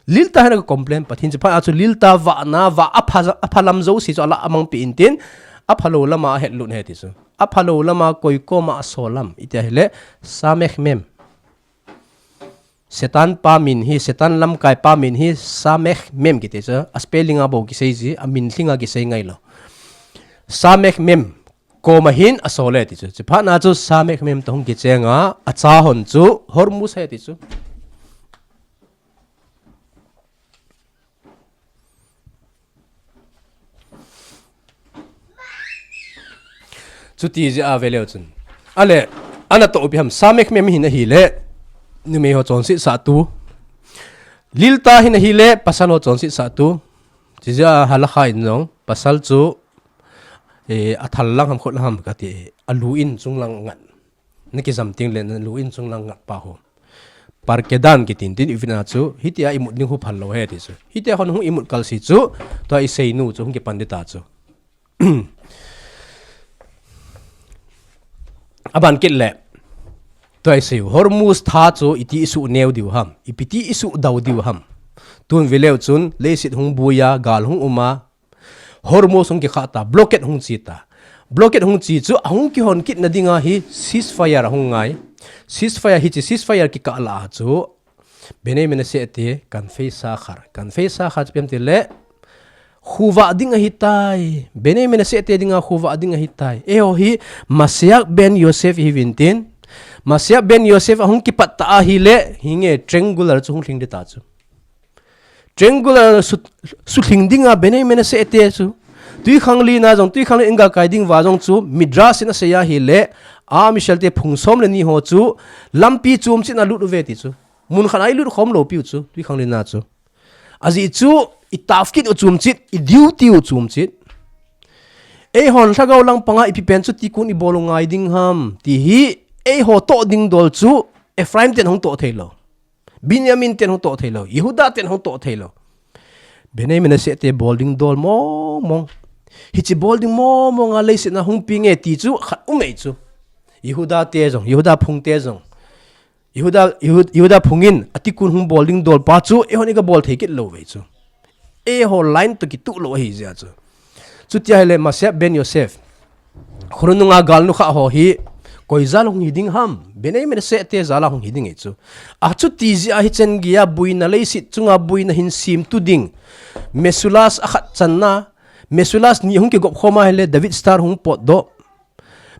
Lilta ahi na ka complain, Pathen chu phat a chu Lilta vahna, vah apha, apha lam jouse chu ala amang peh in tin, aphalou lama ahetlut ahi ti chu. Aphalou lama koi koma asol lam, iti ahile, Sameh Mem. Setan pa min hi, Setan lamkai pa min hi, Sameh Mem kiti chu. A spelling a bou kisei ji, amin lhing a kisei ngai lou. Sameh Mem koma hin asol e ti chu. Chuphat na chu Sameh Mem toh hung kicheng a, acha hon chu Hormuz ahi ti chu. Chuti jeh a veleu chun. Ale, ana toh ipi ham, Sameh Mem hin ahile, numei ho chonset sah tu. Lilta hin ahile, pasal ho chonset sah tu. Chijeh a halakha in jong, pasal chu, eh, athal lang ham khut lang ham kati, alu in chung lang ngat. Nakijam teng le nalu in chung lang ngat pa ho. Parkedan kiti in tin ivin a chu, hitia imut ding hu phal lou ahi ti chu. Hitia hon hung imut kal si chu, tua isei nu chu hung kipan ding ta chu. Aban kit le, tua isei u, Hormuz tha chu iti isuh neo diu ham, ipiti isuh dau diu ham. Tun veleu chun, leiset hung bui a, gal hung um a, Hormuz hung kikha ta, blockade hung chi ta. Blockade hung chi chu ahung kihon kit na dinga hi ceasefire ahung ngai. Ceasefire hiche ceasefire kikah lah a chu Bnei Menashe te Kanfei Sakhar. Kanfei Sakhar chu ipi ham tile Khuva ding ahitai. Bnei Menashe te dinga khuva ding ahitai. Eiho hi Mashiach ben Yosef ihiuvin tin. Mashiach ben Yosef ahung kipat ta ahile, hinge triangular chu hung lhing ding ta chu. Triangular su, sulhing dinga Bnei Menashe te chu. Twikhanglen a jong, Twikhanglen in galkai ding uva jong chu, Midrash in asei ahile, Am Yisrael te phung som le ni ho chu, lampi chom chetna lut uve ti chu. Mun khat a ilut khom lou piu chu, Twikhanglen a chu. Ajeh chu, i tafkit u chom chet, i duty u chom chet. Eihon lhagao lang panga ipi pen chu tikkun ibol u ngai ding ham, ti hi, eiho toh ding dol chu, Ephraim ten hung toh thei lou. Benjamin ten hung toh thei lou. Yehuda ten hung toh thei lou. Bnei Menashe te bol ding dol mong mong. Hiche bol ding mong mong a leiset a hung pi nge ti chu khat um ei chu. Yehuda te jong, Yehuda phung te jong. Yehuda, Yehu-, Yehuda phung in, atikkun hung bol ding dol pa chu, eihon i gabol thei kit lou ve chu. Eiho line toh kituh lou ahi jeh chu. Chuti ahile Mashiach ben Yosef. Khonung a galnu kha ho hi, koi jal hung hi ding ham, Bnei Menashe te jal a hung hi ding ei chu. Achuti jeh a hichan geiya buina leiset chunga buina hin semtu ding. Meshulash akhat channa, Meshulash ni hung kigop khom ahile David Star hung potdoh.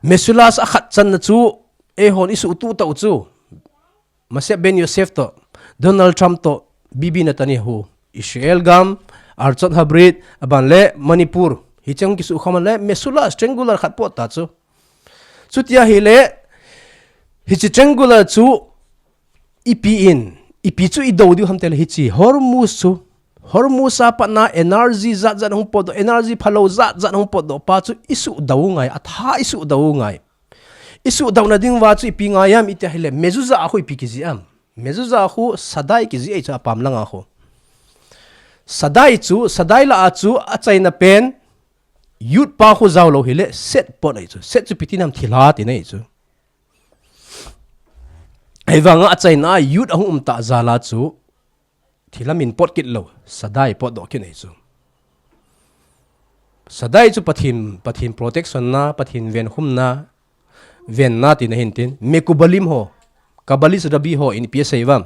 Meshulash akhat channa chu, eihon i suhtuh tau chu. Mashiach ben Yosef toh, Donald Trump toh, Bibi Netanyahu, Israel gam, Artsakh Habrit, aban le Manipur. Hiche hung kisukhom le, Meshulash triangular khat pot ta chu. Chuti ahile, hiche triangular chu, ipi in, ipi chu i do diu ham tile hiche, Hormuz chu. Hormuz a patna energy jat jat hung potdoh, energy phalou jat jat hung potdoh pa chu i suhdoh u ngai, atha i suhdoh u ngai. I suhdoh na ding uva chu ipi ngai ham iti ahile, mezuzah a khu ipi kijih ham. Mezuzah a khu Shaddai kijih ei chu apam langa khu. Shaddai chu, Shaddai lah a chu achaina pen, yud pa khu jao lou hile, Set pot ei chu. Set chu ipi tina ham, thilha tina ei chu. Ahivanga achaina a yud ahung um ta jal a chu, thilha min pot kit lou, Shaddai potdoh kit ei chu. Shaddai chu Pathen, Pathen protection na, Pathen venkhum na, venna tina hin tin, Mekubalim ho, Kabbalist Rabbi ho in ipi asei uvam.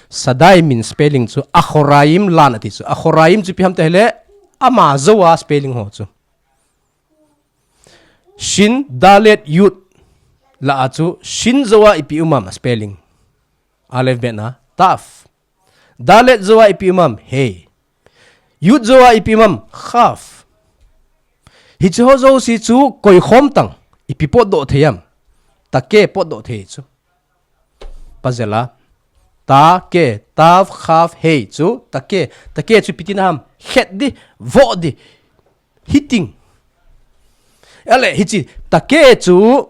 Shaddai min spelling chu Achoraim lan ati chu. Achoraim chu ipi ham iti ahile, ama jou a spelling ho chu. Shin, Dalet, Yud. Lah a chu, Shin jou a ipi um ham spelling. Aleph Bet na, Tav. Dalet jou a ipi um ham, Hei. Yud jou a ipi um ham, Chaf. Hiche ho jouse chu koi khom tang, ipi potdoh thei ham. Take potdoh thei chu. Pajel a. Take, Tav, Chaf, Hei chu. Take, take chu ipi tina ham. Khet di, voh di. Hiting. Ahile, hiche, take chu,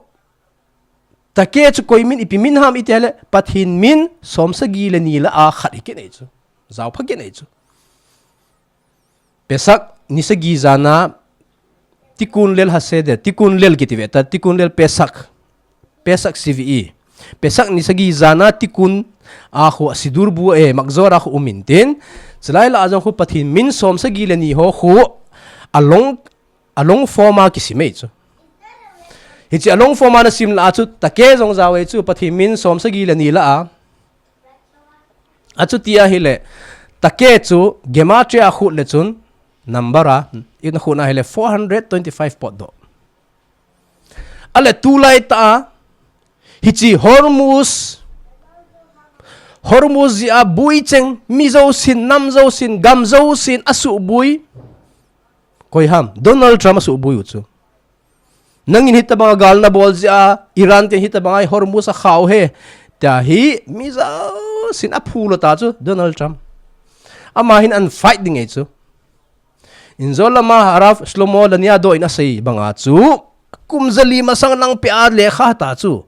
take chu koi min, ipi min ham iti ahile, Pathen min, somsagi le ni lah a khat hi kit ei chu. Jaopha kit ei chu. Pesach ni sagi jan a, Tikkun Leil HaSeder, Tikkun Leil kiti ve ta, Tikkun Leil Pesach, Pesach Shvi'i. Pesach ni sagi jan a Tikkun a khu Siddur bu e, Machzor a khu um in tin. Chulai lah a jong khu Pathen min somsagi le ni ho khu a long, a long form a kisim ei chu. Hiche a long form a nasim lah a chu take jong jao ei chu, Pathen min somsagi le ni lah a. Achuti ahile, take chu gematria a khut le chun, number a, in khut na ahile four hundred twenty-five potdoh. Ahile tulai tah a, hiche Hormuz, Hormuz jeh a bui cheng, mi jousen, nam jousen, gam jousen, asuhbui. Koi ham, Donald Trump asuhbui u chu. Nangin hitobang a gal nabol jeh a, Iran ten hitobang a Hormuz akhau he, tia hi mi jousen aphu lou ta chu Donald Trump. Ama hin ahin fight ding ei chu. Injol lama Harav Shlomo Laniado in asei banga chu, kum jali masang lang peh a lekha ta chu.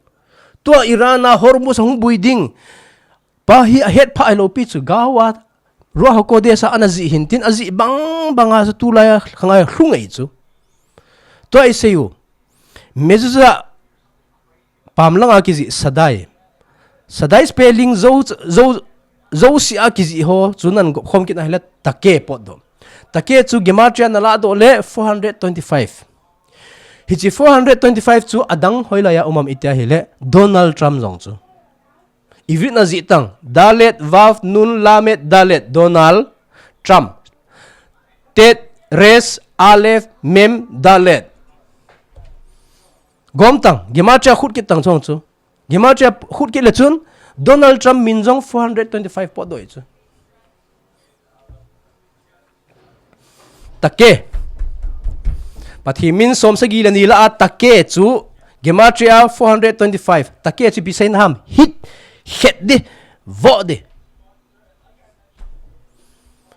Tua Iran a Hormuz ahung bui ding. Pa hi ahet pha hilou pi chu, gao a, Ruach HaKodesh a ana jih hin tin, ajih bang banga chu tulai a khangai lhung ei chu. Tua isei u. Mezuzah pam langa kijih Shaddai. Shaddai spelling jou, jou, jouse a kijih ho chu nan gop khom kit na hile take potdoh. Take chu gematria naladoh le four hundred twenty-five. Hiche four hundred twenty-five chu adang hoilai a um am iti ahile Donald Trump jong chu. Ivrit na jih tang, Dalet, Vav, Nun, Lamed, Dalet, Donald Trump. Tet, Resh, Aleph, Mem, Dalet. Gom tang, Gematria khut kit tang chong chu. Gematria khut kit le chun, Donald Trump min jong four hundred twenty-five potdoh chu. Take. Pathen min som sagi le ni lah a take chu, Gematria four hundred twenty-five. Take chu ipi seina ham, hit, het di, vo di.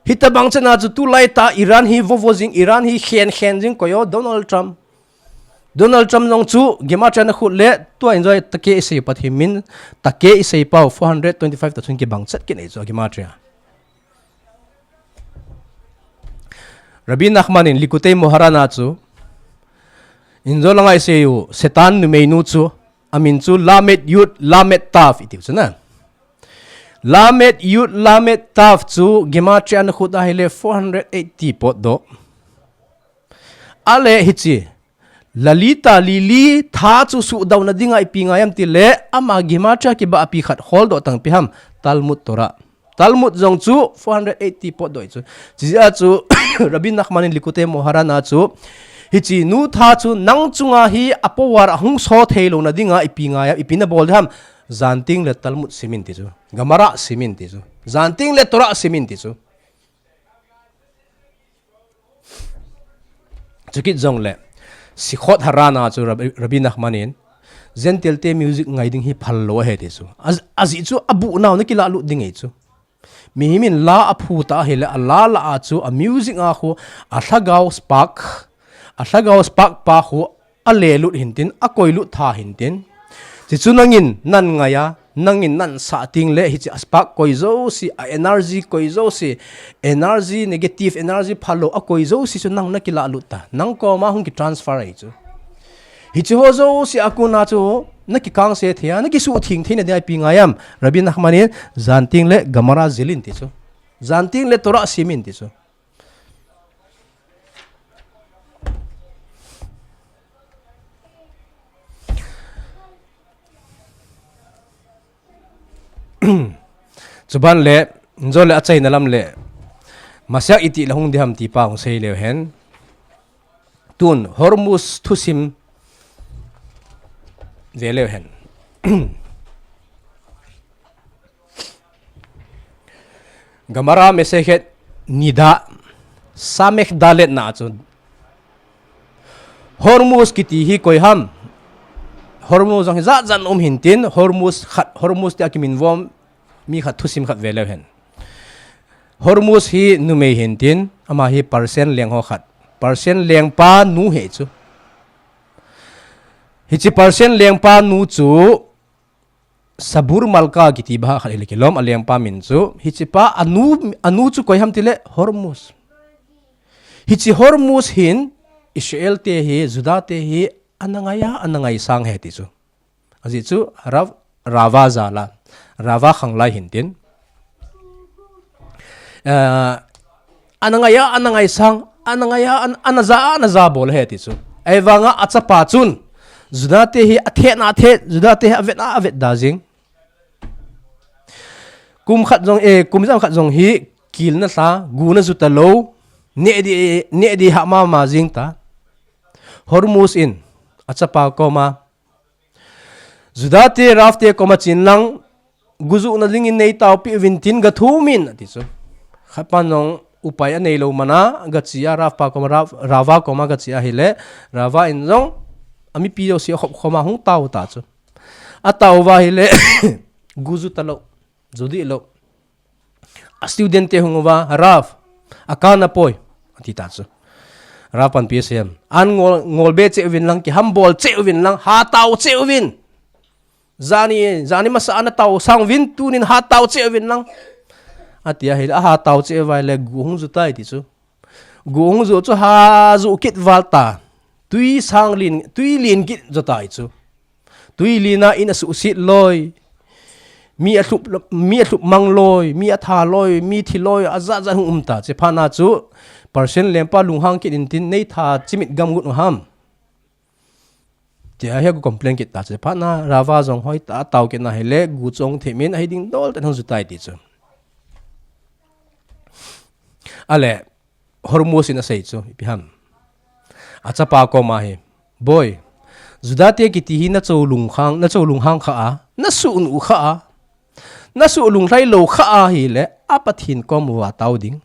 Hitabang chan a chu tulai tah Iran hi vovo jing, Iran hi khen khen jing koi o, Donald Trump. Donald Trump jong chu Gematria ana khut le, tua in jong take isei Pathen min, take isei pau, four hundred twenty-five tah chun kibang chet kit ahi chu Gematria. Rabbi Nachman in Likutei Moharan a chu, in jong langa isei u, Satan numeinu chu, amin chu Lamed Yud, Lamed Tav, itiu chu na. Lamed Yud, Lamed Tav chu Gematria ana khut ahile four hundred eighty potdoh. Ale hichi, Lalita Lili tha chu suhdouna dinga ipi ngai ham tile, ama Gematria kibah pi khat holdoh tang ipi ham, Talmud Torah. Talmud jong chu four hundred eighty potdoh chu. Chijeh a chu, Rabbi Nachman in Likutei Moharan a chu, hichi nu tha chu nang chunga hi a power ahung so theilouna dinga ipi ngai ham, ipi nabol di ham, Jan teng le Talmud simin ti chu. Gemara simin ti chu. Jan teng le Torah simin ti chu. Chukit jong le, Sikhot Haran a chu Rabbi, Rabbi Nachman in, Gentile te music ngai ding hi phal lou ahi ti chu. A, ajeh chu abuhnau nakilah lut ding ahi chu. Mihem in la aphu ta ahile, a la lah a chu, a music a khu, a lhagao spark, a lhagao spark pa khu, alelut hintin, akoilut tha hintin. Hichu nangin, nan ngai a, nangin nan sah teng le, hichi a spark koi jouse, a energy koi jouse, energy, negative energy phal lou, akoi jouse chu nang nakilah lut ta. Nang koma hung kitransfer ahi chu. Hichi ho jouse a kona chu, nakikangse thei a, nakisuhtheng theina dia ipi ngai ham. Rabbi Nachman in, Jan teng le Gemara jilin ti chu. Jan teng le Torah simin ti chu. Chuban le, in jong le achaina lam le, Mashiach itih le hung di ham ti pa hung sei leu hen. Tun, Hormuz thusim ve leu hen. Gemara Masechet Nida, Samech Dalet na chu. Hormuz kiti hi koi ham. Hormuz jong hi jat jat um hintin, Hormuz khat, Hormuz tia kiminvom mi khat thusim khat ve leu hen. Hormuz hi numei hintin, ama hi Persian leng ho khat. Persian lengpa nu ahi chu. Hichi Persian lengpa nu chu Sabur Malka kiti bang khat ahile kilom, alengpa min chu. Hichi pa anu, anu chu koi ham tile Hormuz. Hichi Hormuz hin Israel te hi, Juda te hi, ana ngai a, ana ngaisang ahi ti chu. Ajeh chu Rav, Rava jal a, Rava khanglai hintin. Eh, ana ngai a, ana ngaisang, ana ngai a, ana, ana ja a, ana ja bol ahi ti chu. Ahivanga achapa chun, Juda te hi athet na athet, Juda te hi avet na avet da jing. Kum khat jong, eh, kum ijat khat jong hi, kil na lha, gu na ju talou, neh di, neh di hah mama jing ta. Hormuz in, achapa koma, Juda te, Rav te koma chen lang, gu juhna dingin nei taopi uvin tin ga thum in, ati chu. Khat pan jong upai anei lou man a, ga che a, Rav pa koma, Rav, Rava koma ga che ahile, Rava in jong, amipi jouse akhop khom a hung tao ta chu. Atao uva ahile, gu ju talou, ju dih lou. A student te hung uva, Rav, a ka na poi, ati ta chu. Rav panpi asei em. An ngol, ngol be cheh uvin lang, kihambol cheh uvin lang, hatao cheh uvin. Jani, jani masa a na tao sang uvin, tunin hatao cheh uvin lang. Ati ahile, ahatao cheh uva ahile, gu hung ju tai ti chu. Gu hung ju chu ha ju kit val ta. Tui sang lin, tui lin kit jo tai chu. Tui lin a in asuhset loi. Mi alhup, mi alhup mang loi, mi atha loi, mi thi loi, ajat jat hung um ta. Chephat na chu, Persian lengpa lunghang kit intin, nei tha chimit gam ngut u ham. Tia hi agu complain kit ta. Chephat na, Rava jong hoi ta, atao kit na ahile, gu chu hung them in, ahi ding dol tah in hung ju tai ti chu. Ale, Hormuz in asei chu, ipi ham. Achapa koma hi, "Boi, Juda te kiti hi nacholung khang, nacholung hang kha a, nasuhnu kha a, nasuhlung lhailou kha ahile, a Pathen kom uva tao ding.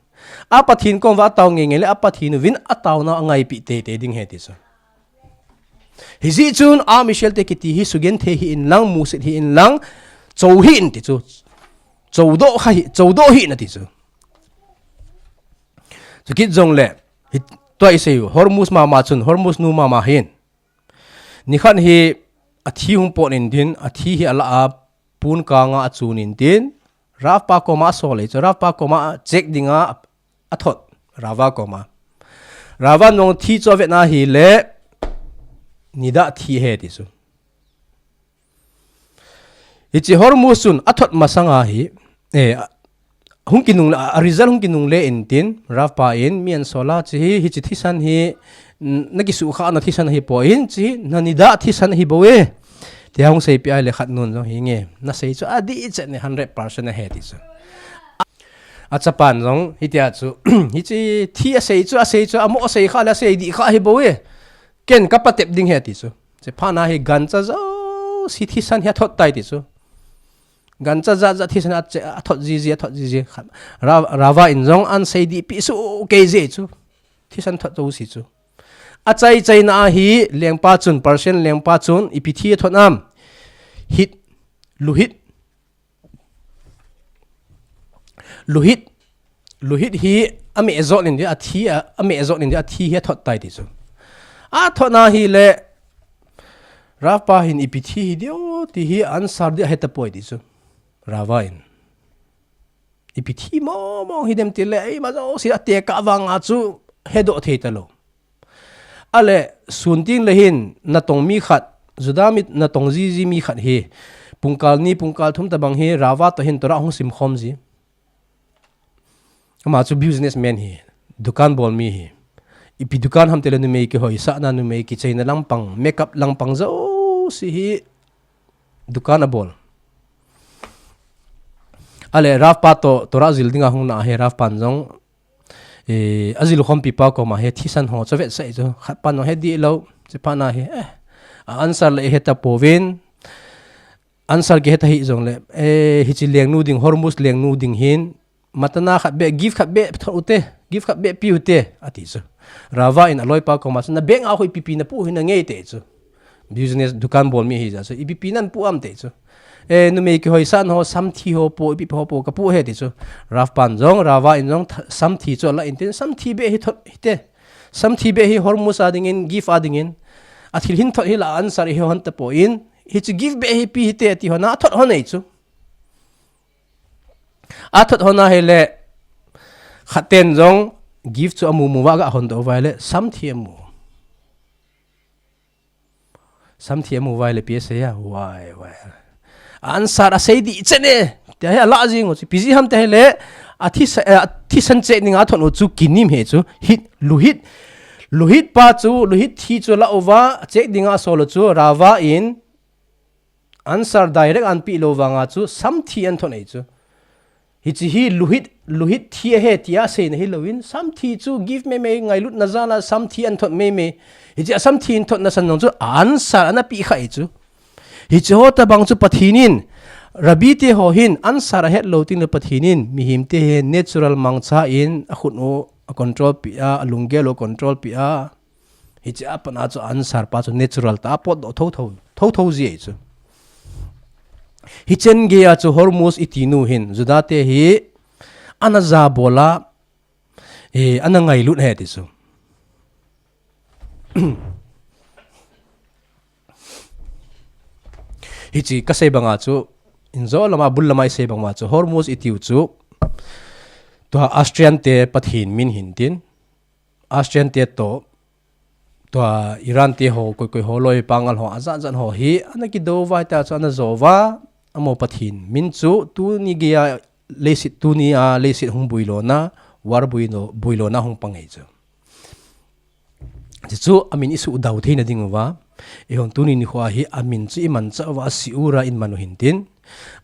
A Pathen kom uva atao ngeingei le, a Pathen uvin ataona angaipeh teitei ding ahi," ti chu. Hijeh chun, a Israel te kiti hi sugenthei hih in lang, musit hih in lang, cho hih in ti chu. Chodoh kha hih, chodoh hih in ati chu. Chukit jongle, hi, tua isei u, Hormuz mama chun, Hormuz nu mama hin. Nikhat hi athi hung pot intin, athi hi ala a, pon kanga achun intin, Rav pa koma asol e chu, Rav pa koma check dinga athot, Rava koma. Rava in jong thi chu avet na ahile, nida thi ahi ti chu. Hiche Hormuz chun athot masanga hi, eh, hung kinungle, a result hung kinungle intin, Rav pa in, mi asol a, "Hiche hi, hiche thisan hi, n-, nakisuhkhah na thisan ahipoi, hiche hi, nanida thisan ahi bou e." Tia hung seipeh ahile khat nun jong hinge, "Nasei chu adih chet e, hundred percent ahi," ti chu. Achapan jong, hitia chu, "Hiche thi asei chu, asei chu, amo asei kha le, asei dih kha ahi bou e. Ken kapatep ding ahi," ti chu. Chuphat na hi gancha jouse thisan hi athot tai ti chu. Gancha jat jat thisan ache-, athot jiji, athot jiji. Ra-, Rava in jong asei dihpeh soh kei jeh chu. Thisan thot jouse chu. Achai chai na ahi lengpa chun, Persian lengpa chun, ipi thi athot ham. Hit, luhit, Luhit, luhit hi ameh jot in dia, athi a, ameh jot in dia, athi hi athot tai ti chu. Athot na ahile, Rav pa hin ipi thi hi diu, ti hi answer ding ahetapoi ti chu. Rava in. Ipi thi mong mong hidem tile, eima jouse atekah vanga chu hedoh thei talou. Ale, sun teng le hin, natong mi khat, Juda mi natong jiji mi khat hi, pungkal ni, pungkal thum tabang hi, Rava toh hin Torah hung simkhom ji. Ama chu businessman hi, dukan bol mi hi. Ipi dukan ham tile numei kihoisahna, numei kicheina langpang, makeup langpang jouse hi dukan abol. Ale, Rav pa toh, Torah jil dinga hung na ahi, Rav pan jong, Eh, ajilkhompi pa koma hi thisan ho chu avetsah chu. Khat pan jong he dih lou. Chuphat na hi, eh, a answer le hetapouvin. Answer kihe ta hih jongle, eh, hiche lengnu ding, Hormuz lengnu ding hin. Matana khat beh, gift khat beh thot ute, gift khat beh pe ute, ati chu. Rava in aloipa koma chu, na bank a khu ipi pi napu hi nange ati chu. Business dukan bol mi ahi jeh chun, ipi pi napu ham ati chu. Eh, numei kihoisahna ho, samthi ho po, ipi ho po, kapu ahi ati chu. Rav pan jong, Rava in jong, tha-, samthi chu alah intin, samthi beh hi thot hite. Samthi beh hi Hormuz a dingin, gift a dingin. Athil hin thot hi la answer hi hon tapon, hiche gift beh hi pe hite ati hon a, athot hon ahi chu. Athot hon ahile, khat ten jong, gift chu amu mu uva, aga hon doh uva ahile, samthi amu. Samthi amu uva ahile ipi asei a, wai, wai. Answer asei dih chet e. Tia hi alah jing u chu. Ipi jeh ham tia ahile, athi sa-, eh, athisan check dinga athot u chu kinim ahi chu. Hit, luhit. Luhit pa chu, luhit thi chu alah uva, check dinga asol u chu, Rava in, answer direct ahin pe lou vanga chu, samthi ahin thot ahi chu. Hiche hi luhit, luhit thi ahi tia aseina hilouvin, samthi chu gift mei mei ngailutna jal a samthi ahin thot mei mei. Hiche a samthi ahin thotna san jong chu answer ana pe kha ahi chu. Hiche ho tabang chu Pathen in, Rabbi te ho hin answer ahet lou teng le Pathen in, mihem te hi natural mangcha in akhut u acontrol peh a, alunggel u acontrol peh a. Hiche a pat na chu answer pa chu natural tah a potdoh thotho, thotho ji ahi chu. Hichen gei a chu Hormuz iti nu hin, Juda te hi, ana jabol a, eh, ana ngailut ahi ti chu. Hiche kasei banga chu, injo lama, bul lama isei banga chu, Hormuz itiu chu, tua Austrian te Pathen min hin tin, Austrian te toh, tua Iran te ho, koi koi ho, loi pangal ho, ajat jat ho hi, ana kidou uva, tia chu ana jo uva, amaho Pathen min chu, tuni gei a leiset, tuni a leiset hung builona, war builo, builona hung pang ahi chu. Chuchu amin isuhdau theina ding uva, eihon tuni nikho a hi amin chu imanchah uva, Siura in man u hin tin,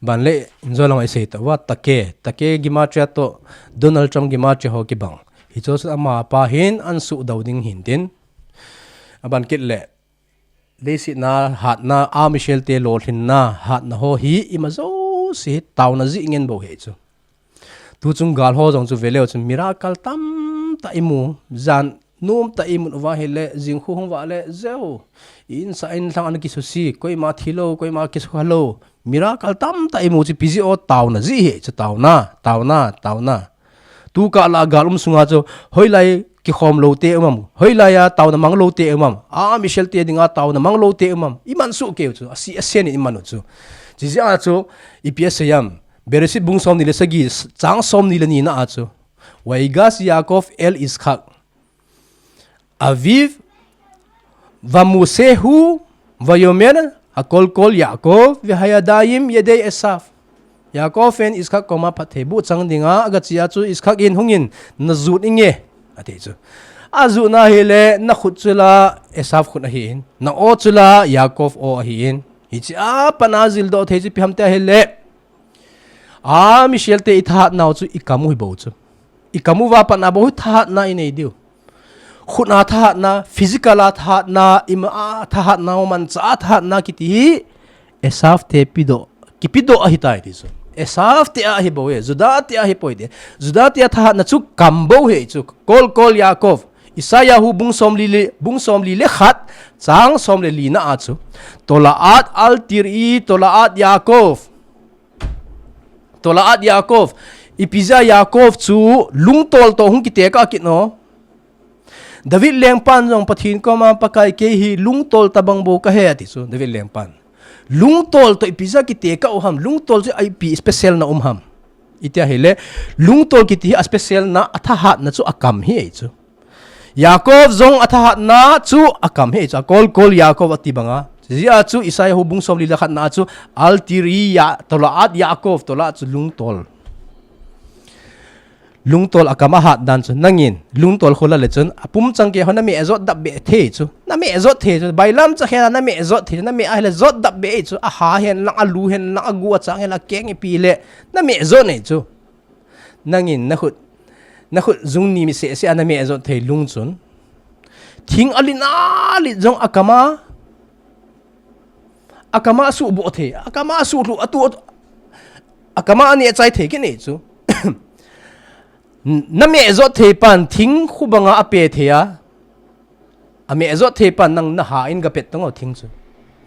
ban le injo lama isei tauva, Take, Take gematria toh, Donald Trump gematria ho kibang. Hicho chu ama pa hin an suhdoh ding hintin. Aban kit le, leiset a hatna, a Michel te lolhinna, hatna ho hi ima jouse hi taona jeh ngen bou ahi chu. Tuchung gal ho jong chu veleu chun miracle tamtah imu, jan nomtah imu uva ahile, jingkhu hung vah le jeh u, insung inlhang ana kisusia, koima thilou, koima kisusia lou, miracle tamtah imu chu ipi jeh a taona jeh ahi chu, taona, taona, taona. Tukah lah a gal um sunga chu, hoilai kikhom lou te um am, hoilai a taona mang lou te um am, a Michel te dinga taona mang lou te um am, iman soh keu chu, asi, asen in iman u chu. Chijeh a chu, ipi asei am, Bereshit bung somni le sagi, chang somni le ni na a chu, ויגש יעקב אל יצחק אביו ומושהו ויאמר הכל כל יעקב והידיים ידי עשיו. Yaakov in Yitzchak koma phatthei boh chang dinga agache a chu Yitzchak in, hungin najut inge, ati chu. Ajutna ahile nakhut chu la Esav khut ahin, na-o chu la Yaakov o ahin. Hiche a pat a jildoh thei chu ipi ham tia ahile, a Michel te ithahatnau chu ikam u hi bou chu. Ikam uva pat a bou hi thahatna inei diu. Khut a thahatna, physical a thahatna, ima a thahatna, manchah a thahatna kiti hi Esav te pedoh, kipedoh ahitai ti chu. Esav te a ahi bou e, Judah te a ahipoi ti. Judah te a thahatna chu kam bou ahi chu. Kol kol Yaakov. Yeshayahu bung somli le, bung somli le khat, chang som le li na a chu, תולעת אל תראי תולעת יעקב. תולעת יעקב. Ipi jeh a Yaakov chu lungtol toh hung kitekah kit no. David lengpan jong Pathen koma, Pakai, kei hi lungtol tabang bou kahi, ati chu David lengpan. Lungtol toh ipi jeh a kitekah u ham, lungtol chu ipi special na um ham. Iti ahile, lungtol kiti hi a special na, athahatna chu akam ahi chu. Yaakov jong athahatna chu akam ahi chu, kol kol Yaakov ati banga. Chijeh a chu Yeshayahu bung somli le khat na a chu, אל תראי תולעת יעקב, תולעת chu lungtol. Lungtol akam ahat dan chu, nangin lungtol khu la le chun, apum chang kei ho nameh jot dap be thei chu. Nameh jot thei chu, bailam cha khen a nameh jot thei chu, nameh ahile jot dap be chu, aha hen lang, alu hen lang, agu achang hen lang, akeng ipi le, nameh jot nei chu. Nangin nakhut, nakhut jung ni mi seh seh a nameh jot thei lung chun, thing alit alit jong akam a, akam a asuhboh thei, akam a asuhlhuh, atu, atu, akam a aneh chai thei kit nei chu. Nameh jot thei pan thing khu banga ape thei a, ameh jot thei pan nang naha in gapet tong o thing chu.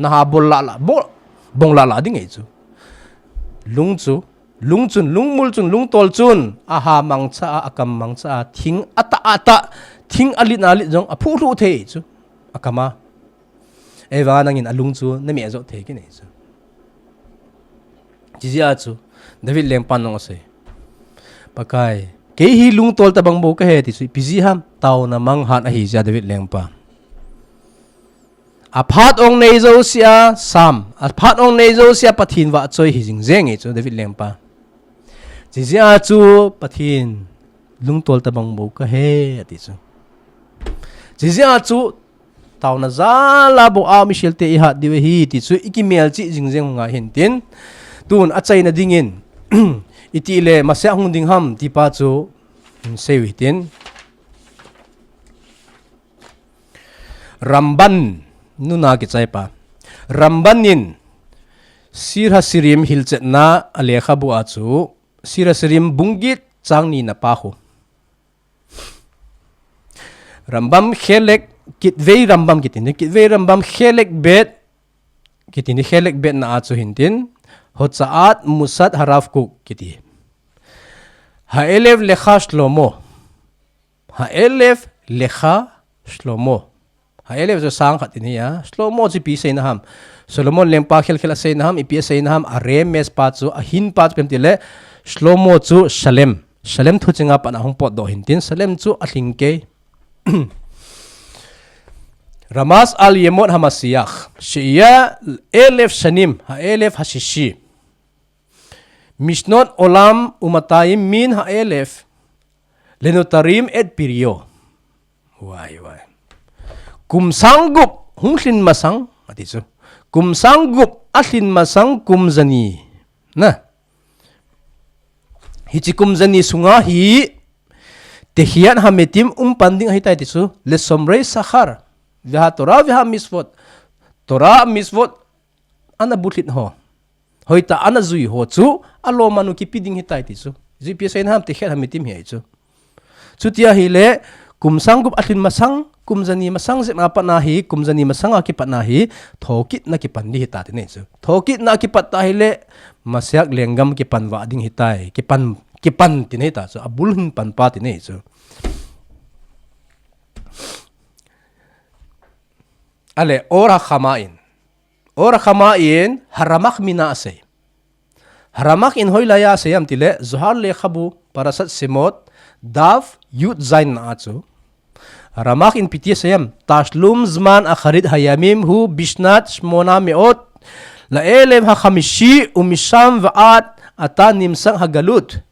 Naha bol lah lah, bol, bong lah lah ding ahi chu. Lung chu, lung chun, lungmul chun, lungtol chun, aha mangcha a, akam mangcha a, thing atah atah, thing alit alit jong aphuhlhuh thei chu. Akam a. Ahivanga nangin alung chu nameh jot thei kit nei chu. Chijeh a chu David lengpan jong asei, Pakai, kei hi lungtol tabang bou kahi, ti chu ipi jeh ham, taona mang hat ahi jeh a David lengpa. Aphat ong nei jouse a Sam, aphat ong nei jouse a Pathen vahchoi hi jing jeng e chu David lengpa. Chijeh a chu Pathen lungtol tabang bou kahi, ati chu. Chijeh a chu taona jal a bou a Michel te ihat diu ahi ti chu ikimelchih jing jeng u ngai hintin. Tun achaina dingin, itile masea hung ding ham ti pa chu sei u hitin. Ramban, nuna kichai pa. Ramban in Shir HaShirim hilchetna alekhabu a chu, Shir HaShirim bung get chang ni na pa khu. Rambam Khelek, Kitvei Rambam kiti ni, Kitvei Rambam Khelek Bet, kiti ni, Khelek Bet na a chu hintin, Hotsa'at Musad HaRav Kook kiti. Ha'elev Lecha Shlomo. Ha'elev Lecha Shlomo. Ha'elev chu sang khat ti ni a. Shlomo chu ipi seina ham. Solomon lengpa khelkhel aseina ham, ipi aseina ham, aremes pa chu, ahin pa chu ipi ham tile, Shlomo chu Shalem. Shalem thu chinga pat a hung potdoh hintin, Shalem chu alhing kei. Ramat al Yemot HaMashiach, She'ia Elev Shanim, Ha'elev HaShishi. Mishnot Olam Umatayim min Ha'elev, Lenotarim et Pirio. Wai, wai. Kum sang gup hung lhin masang, ati chu. Kum sang gup alhin masang kum jani. Na. Hiche kum jani sunga hi, Tehiyat hametim um pan ding ahitai ti chu. Leshomrei sachar. Veha Torah veha mitzvot. Torah mitzvot ana bulhit ho, hoitah ana jui ho chu alomanu kipe ding ahitai ti chu. Ipi asei naham, tehiyat hametim hi ahi chu. Chuti ahile, kum sang gup alhin masang, kum jani masang jep a pat na hi, kum jani masang a kipat na hi, thokitna kipan ding ahitai ti nei chu. Thokitna kipat ta ahile, Mashiach lenggam kipan vah ding ahitai, kipan, kipan ti nei ta chu, abul hin pan pa ti nei chu. Ale, Or Hachama in. Or Hachama in, Haramach Mina asei. Haramach in hoilai a asei em tile, Zohar lekhabu, Parashat Shemot, Daf, Yud Zayin na a chu. Haramach in ipi ti asei em, Tashlum Zman Acharit Hayamim hu Bishnat Shmona Meot, Laelev Hachamishi Umisham Va'ad Ata Nimsach Hagalut.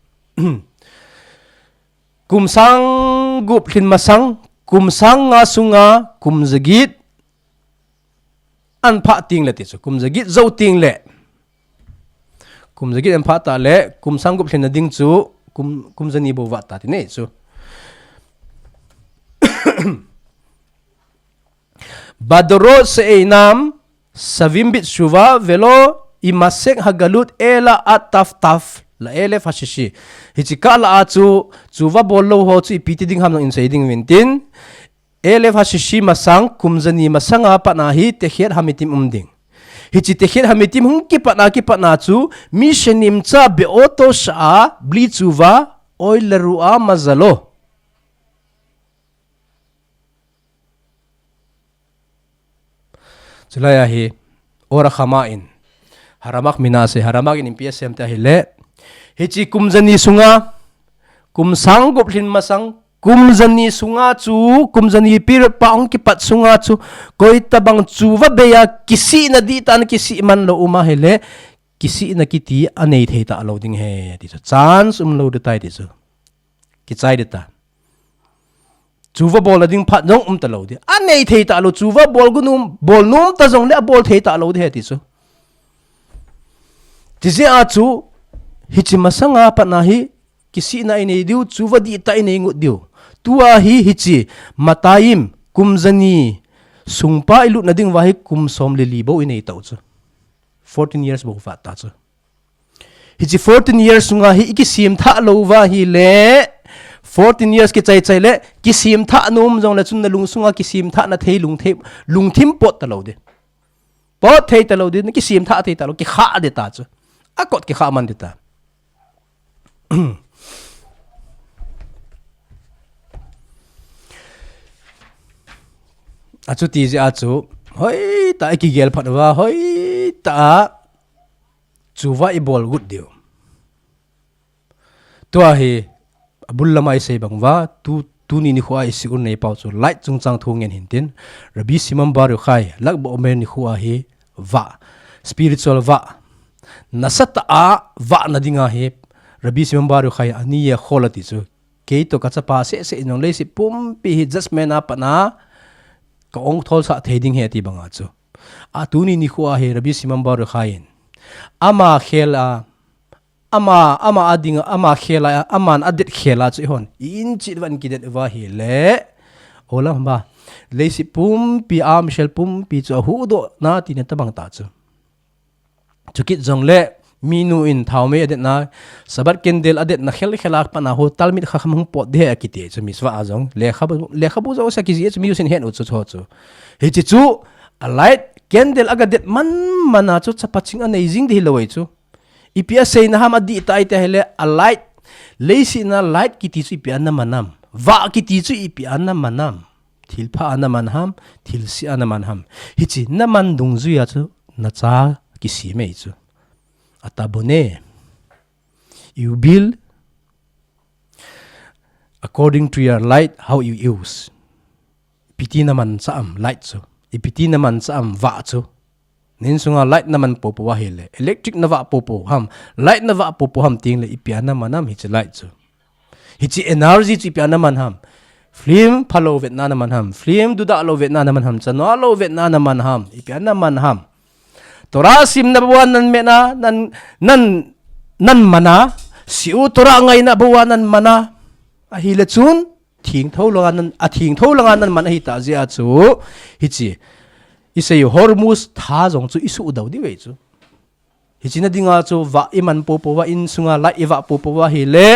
Kum sang gup lhin masang, kum sang nga sunga, kum jagit an phah ting le ti chu, kum jagit jou ting le. Kum jagit an phah ta le, kum sang gup lhin na ding chu, kum, kum jani bou vah ta ti nei chu. Badorot she'einam shavim bitshuva velo imasek hagalut ela at taf taf la'elev hashishi. Hichi kah la a chu, tshuva bol lou ho chu ipi ti ding ham nang in sei ding uvin tin. Elev hashishi masang, kum jani masang a pat na hi, tehiyat hametim um ding. Hichi tehiyat hametim hung kipat na, kipat na chu, mi shenimtza be'oto sha'a bli tshuva, oy leru'a mazalo. Chulai a hi, Or Hachama in. Haramach Mina asei, Haramach in ipi asei em ti ahile. Hichi kum jani sunga, kum sang gup lhin masang, kum jani sunga chu, kum jani period pa hung kipat sunga chu, koi tabang tshuva bei a kisihna dihtah na kisih man lou um ahile, kisihna kiti anei thei ta lou ding ahi, ti chu. Chance um lou ding tai ti chu. Kichai ding ta. Tshuva bol na ding phat jong um ta lou ding. Anei thei ta lou, tshuva bol gu nom, bol nom ta jong le abol thei ta lou ding ahi ti chu. Ti jeh a chu, hichi masang a pat na hi, kisihna inei diu, tshuva dihtah inei ngut diu. Tua hi hichi, Matayim, kum jani, sung pa ilut na ding uva hi kum som le li bou inei tau chu. Fourteen years bou vah ta chu. Hichi fourteen years sunga hi i kisim thah lou uva ahile, fourteen years kichai chai le, kisim thah nom jong le chun na lung sunga kisim thah na thei lung thei, lungthim pot ta lou ding. Pot thei ta lou ding, na kisim thah thei ta lou, kikhah ding ta chu. Akot kikhah man ding ta. Achuti jeh a chu, hoitah a i kigel phat uva, hoitah a tshuva i bol got diu. Tua hi, abul lama i sei bang uva, tu, tuni nikho a i sih u nei pau chu, light chungchang thu ngen hin tin, Rabbi Shimon Bar Yochai, Lag BaOmer nikho a hi, vah, spiritual vah, nasatah a vah na ding ahi, Rabbi Shimon Bar Yochai, ani yakhol ati chu, kei toh ka chapa seh seh in jong leiset pumpi hi judgment a pat na ka ong tholsah thei ding ahi ati bang a chu. A tuni nikho a hi Rabbi Shimon Bar Yochai in ama khel a, ama, ama a ding, ama khel a, aman adet khel a chu eihon i in chit uva in kidet uva ahile, olam ba, leiset pumpi a um sel pumpi chu ahuhdoh na tina tabang ta chu. Chukit jong le, minu in thaomei adet na, Shabbat candle adet na khel khel a pat na ho, Talmid Chacham hung pot ding ahi akiti chu, mitzvah a jong, lekhabu, lekhabu jong sa kijih chu, mi usin hen u chu chu chu. Hichi chu, a light, candle aga det man man a chu, chapa ching anei jing ding hilou ahi chu. Ipi asei na ham adih ta ahi ti ahile, a light, leiset a light kiti chu ipi a na man ham. Vah kiti chu ipi a na man ham. Thil pha a na man ham, thil sih a na man ham. Hichi na man dungjui a chu na cha kisih mai chu. Ata bone. You build according to your light, how you use. Ipi ti na man cha am light chu. Ipi ti na man cha am vah chu. Na insunga light na man popo ahile, electric na vah popo ham, light na vah popo ham ti le, ipi a na man ham hichi light chu. Hichi energy chu ipi a na man ham. Film phalou vetna na man ham. Film dudah lou vetna na man ham. Chanua lou vetna na man ham. Ipi a na man ham. Torah simna bou a nan metna, nan, nan, nan man a. Shiur Torah ngaina bou a nan man a. Ahile chun, thingtho langa nan, a thingtho langa nan man ahi ta jeh a chu, hichi, i sei u Hormuz tha jong chu i suhdou diu ve chu. Hichi na dinga chu vah i man popo va, insunga light i vah popo va hile,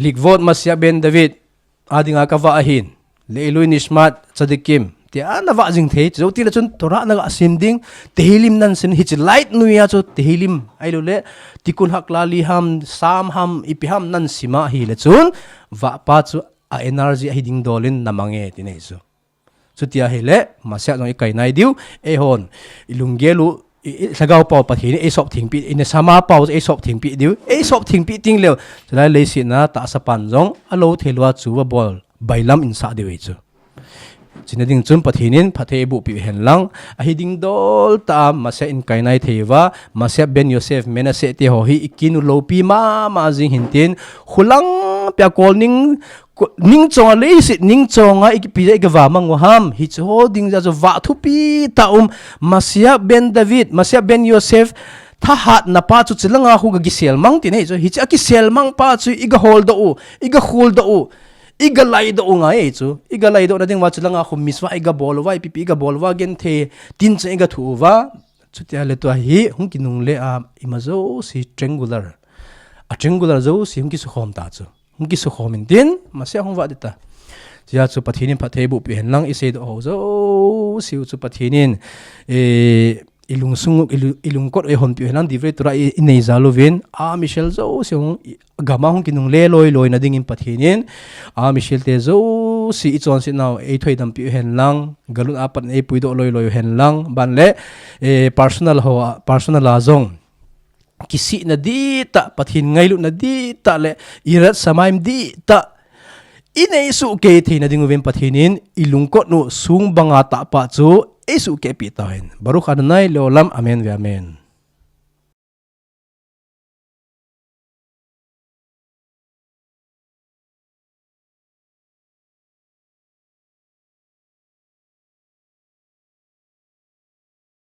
Likvot Masiah ben David a dinga ka vah ahin, Le'ilui Nishmat Tzadikim tia na vah jing thei. Chujou tile chun Torah na ga sim ding, Tehillim nan sim, hichi light noiya chu Tehillim ahilouleh Tikkun Hakklali ham, Psalm ham, ipi ham nan sim ahile chun vahpa chu a energy ahi ding dol in na mang e ti nei chu. Chuti ahile Masiah jong i kai nai diu, eihon i lunggel u, i, i lhagao pau Pathen in ei sop thengpi, i nasama pau ei sop thengpi diu, ei sop thengpi ting leu, chulai leiset na tahsa pan jong a lo thei lou a chu va bol bailam in sah diu ahi chu. Chuna ding chun Pathen in phatthei eiboh piu hen lang, ahi ding dol tah a Masiah in kai nai thei uva, Masiah ben Yosef Menashe te ho hi i kin u lopi mama jing hin tin, khulang pia kol ning, ko-, ning chonga leiset, ning chonga i kipi ja i ka va mang u ham, hichi ho ding ja chu vah thupi tah um, Masiah ben David, Masiah ben Yosef, thahatna pa chu chulanga khu ga kisel mang ti nei chu, hichi a kisel mang pa chu i ga holdoh u, i ga kholdoh u, i ga laidoh u ngai chu, i ga laidoh na ding uva chulanga khu mitzvah i ga bol uva, ipipi i ga bol uva, genthei tin chang i ga thu uva, chuti ahile tua hi hung kinungle a ima jouse triangular, a triangular jouse hung kisukhom ta chu. Hung kisukhom in tin, Masiah hung vah ding ta. Chujeh chu Pathen in phatthei eiboh piu hen lang, i seidoh ho jouse u chu Pathen in, eh, i lungsung, i lu-, i lungkot u eihon piu hen lang, Divrei Torah i, i nei jal uvin, a Michel jouse hung, i, gam a hung kinungle loi loi na ding in Pathen in, a Michel te jouse i chonset nau ei thoidam piu hen lang, galun a pat ei puidoh loi loi u hen lang, ban le, eh, personal ho a, personal a jong kisihna dihtah, Pathen ngailutna dihtah le Yirat Shamayim dihtah i nei suhkeh theina ding uvin Pathen in i lungkot u sung banga tahpa chu ei suhkeh pi tauhen. Baruch Adonai leolam, amen ve amen.